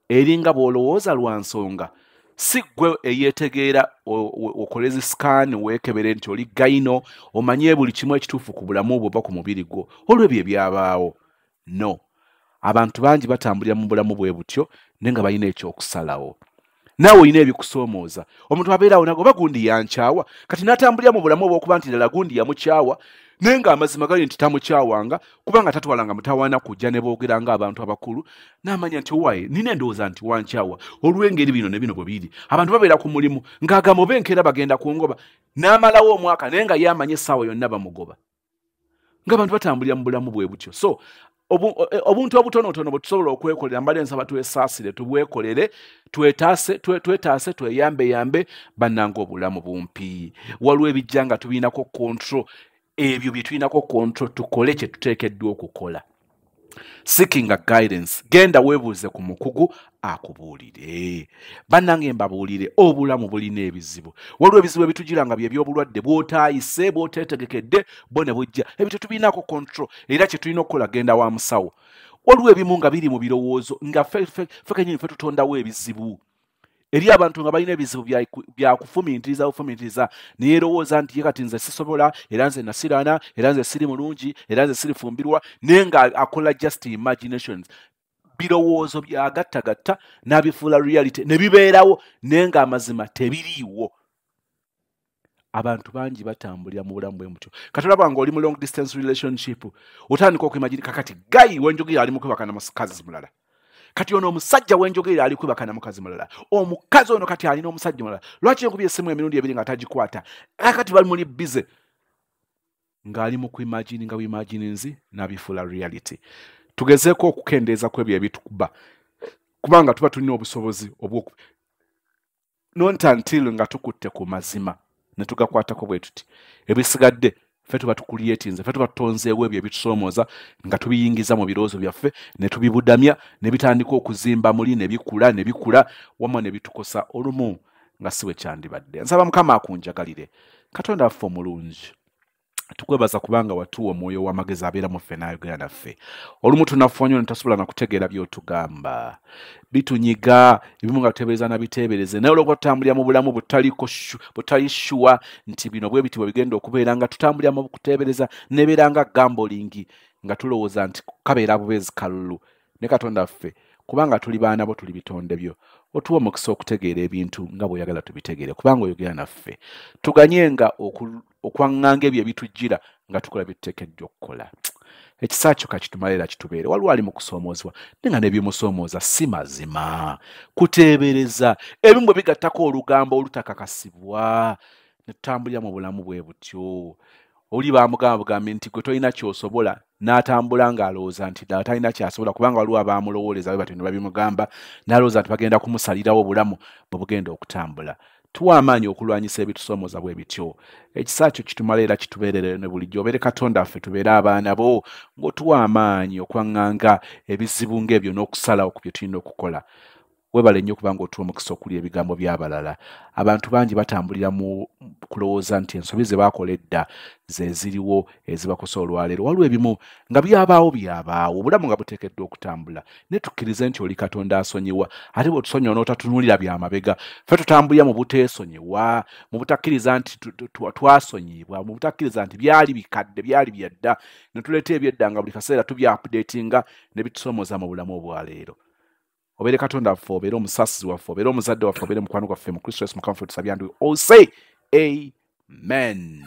eringa bw'olowooza lwa nsonga si ggwe eyeetegeera okole zi scan weekebere nti oli gayino, omanye buli kimu ekituufu ku bulamu bwo oba ku mubiri gwo olw'ebyo ebyabaawo. No, abantu bangi batambulira mu bulamu bwe butyo naye nga balina ekyokusalawo. Naawe olina ebikusoomooza. Omuntu abeerawo nago oba gundi yankyawa, kati n'atambulira mu bulamu obw'okuba nti ddala gundi yamukyawa, naye ng'amazima gali nti tamukyawanga kubanga tatwalanga mutawaana kujja ne boogera ng'abantu abakulu, n'amanya nti owaaye nina endowooza nti wankyawa olw'engeri bino ne bino bwe biri. Abantu babeera ku mulimu ng'agamba oba enkeera bagenda kungoba, n'amalawo omwaka naye nga ye amanye essaawa yonna bamugoba. Ng'abantu batambulira mu bulamu bwe butyo. So obuntu obutonotono bwe tusobola okwekolera, mbadde nsaba twesaasire, tubwekolere, twetaase, twetaase, tweyambeyambe bannange obulamu bumpi. Waliwo ebijja nga tubirinako control, ebyo bye tulinako control tukole kye tuteekeddwa okukola. Seeking a guidance, genda weebuuze ku mukugu akubuulire. Bannange mbabuulire, obulamu bulina ebizibu. Waliwo ebizibu ebitugira nga bye by'obulwadde bw'otaayise, bw'oteetegekedde, bo ne bujja. Ebyo tetubirinako control, era kye tulina okukola genda wa musawo. Waliwo ebimu nga biri mu birowoozo, nga ffe kennyini ffe tutondawo ebizibu. Eri abantu nga balina ebizibu bya kufumiitiriza bufumiitiriza, ne yeerowooza nti ye kati nze sisobola, era nze nasiraana, era nze siri mulungi, era nze sirifumbirwa, naye nga akola just imaginations. Birowoozo byagattagatta n'abifuula reality ne bibeerawo, naye ng'amazima tebiriiwo. Abantu bangi batambulira mu bulamu bwe mutyo. Kati olaba ng'oli mu long distance relationship, otandika okuimagine kakati guy wenjogera ali mu kwebaka na mukazi mulala. Kati ono omusajja wenjogerera ali kwebaka na mukazi mulala. Omukazi ono kati alina omusajja mulala. Lwaki nkubye essimu emirundi ebiri nga tagikwata? Kakati bali muli busy. Ng'ali mu kuimagine nga buimagininzi n'abifuula reality. Tugezeeko okukendeeza ku ebyo ebitukuba, kubanga tuba tulina obusobozi obw'oku not until nga tukutte ku mazima ne tugakwatako bwe tuti. Ebisigadde ffe tuba tukulyetinze, ffe tuba tutonzeewo ebyo ebitusoomooza nga tubiyingiza mu birowoozo byaffe ne tubibudamya ne bitandika okuzimba muli ne bikula ne bikula wamu ne bitukosa olumu nga si bwe kyandibadde. Nsaba Mukama akunjagalire. Katonda waffe omulungi, tukwebaza kubanga watuwa omwoyo w'amagezi abeera mu ffe n'ayogera naffe. Olumu tunafuwa nnyo ne tutasobola na kutegeera by'otugamba, bitunyiga ebimu nga tuteebereza na biteebereze, naye olw'okuba tutambulira mu bulamu butali shuwa nti bino bwe biti bwe bigenda okubeera, nga tutambulira mu kuteebereza nebeera nga gambling, nga tulowooza nti kabeera bubeezi kalulu. Ne Katonda waffe, kubanga tuli baana bo, tuli bitonde byo, otuwa omukisa okutegeera ebintu nga bw'oyagala tubitegeere, kubanga oyogera naffe. Tuganyenga okwaŋŋanga ebyo ebitujjira nga tukola bye tuteekeddwa okukola. Ekisa kyo kakitumale era kitubeere. Waliwo ali mu kusoomoozebwa naye nga n'ebimusoomooza si mazima, kuteebereza, ebimu bwe bigattako olugambo olutakakasibwa, ne tutambulira mu bulamu bwe butyo. Oli baamugamba bugambi nti gwe tolina ky'osobola, n'atambula ng'alowooza nti ddala talina ky'asobola, kubanga waliwo abaamulowooleza bwe batyo ne babimugamba, n'alowooza nti bagenda kumusalirawo obulamu bwe bugenda okutambula. Tuwa amaanyi okulwanyisa ebitusoomooza bwe bityo. Ekisa kyo kitumale era kitubeerere ne bulijjo. Obeere Katonda waffe, tubeere abaana bo, ng'otuwa amaanyi okwaŋŋanga ebizibu ng'ebyo n'okusalawo ku bye tulina okukola. Weebale nnyo kubanga otuwa omukisa okulya ebigambo by'abalala. Abantu bangi batambulira mu kulowooza nti ensobi ze baakola edda ze ziriwo ezibakosa olwaleero. Waliwo ebimu nga byabaawo byabaawo, obulamu nga buteekeddwa okutambula. Naye tukkirize nti oli Katonda asonyiwa, ate bw'otusonyiwa n'otatunuulira bya mabega. Ffe tutambulira mu buteesonyiwa, mu butakkiriza nti twasonyiyibwa, mu butakkiriza nti byali bikadde, byali bya dda, ne tuleeta ebyedda nga buli kaseera tubya-updatinga ne bitusoomooza mu bulamu obwaleero. Obeere Katonda waffe, obeere omusaasizi waffe, obeere omuzadde waffe, obeere mukwano gwaffe. Mu Kristo Yesu Mukama waffe tusabye, and we all say amen.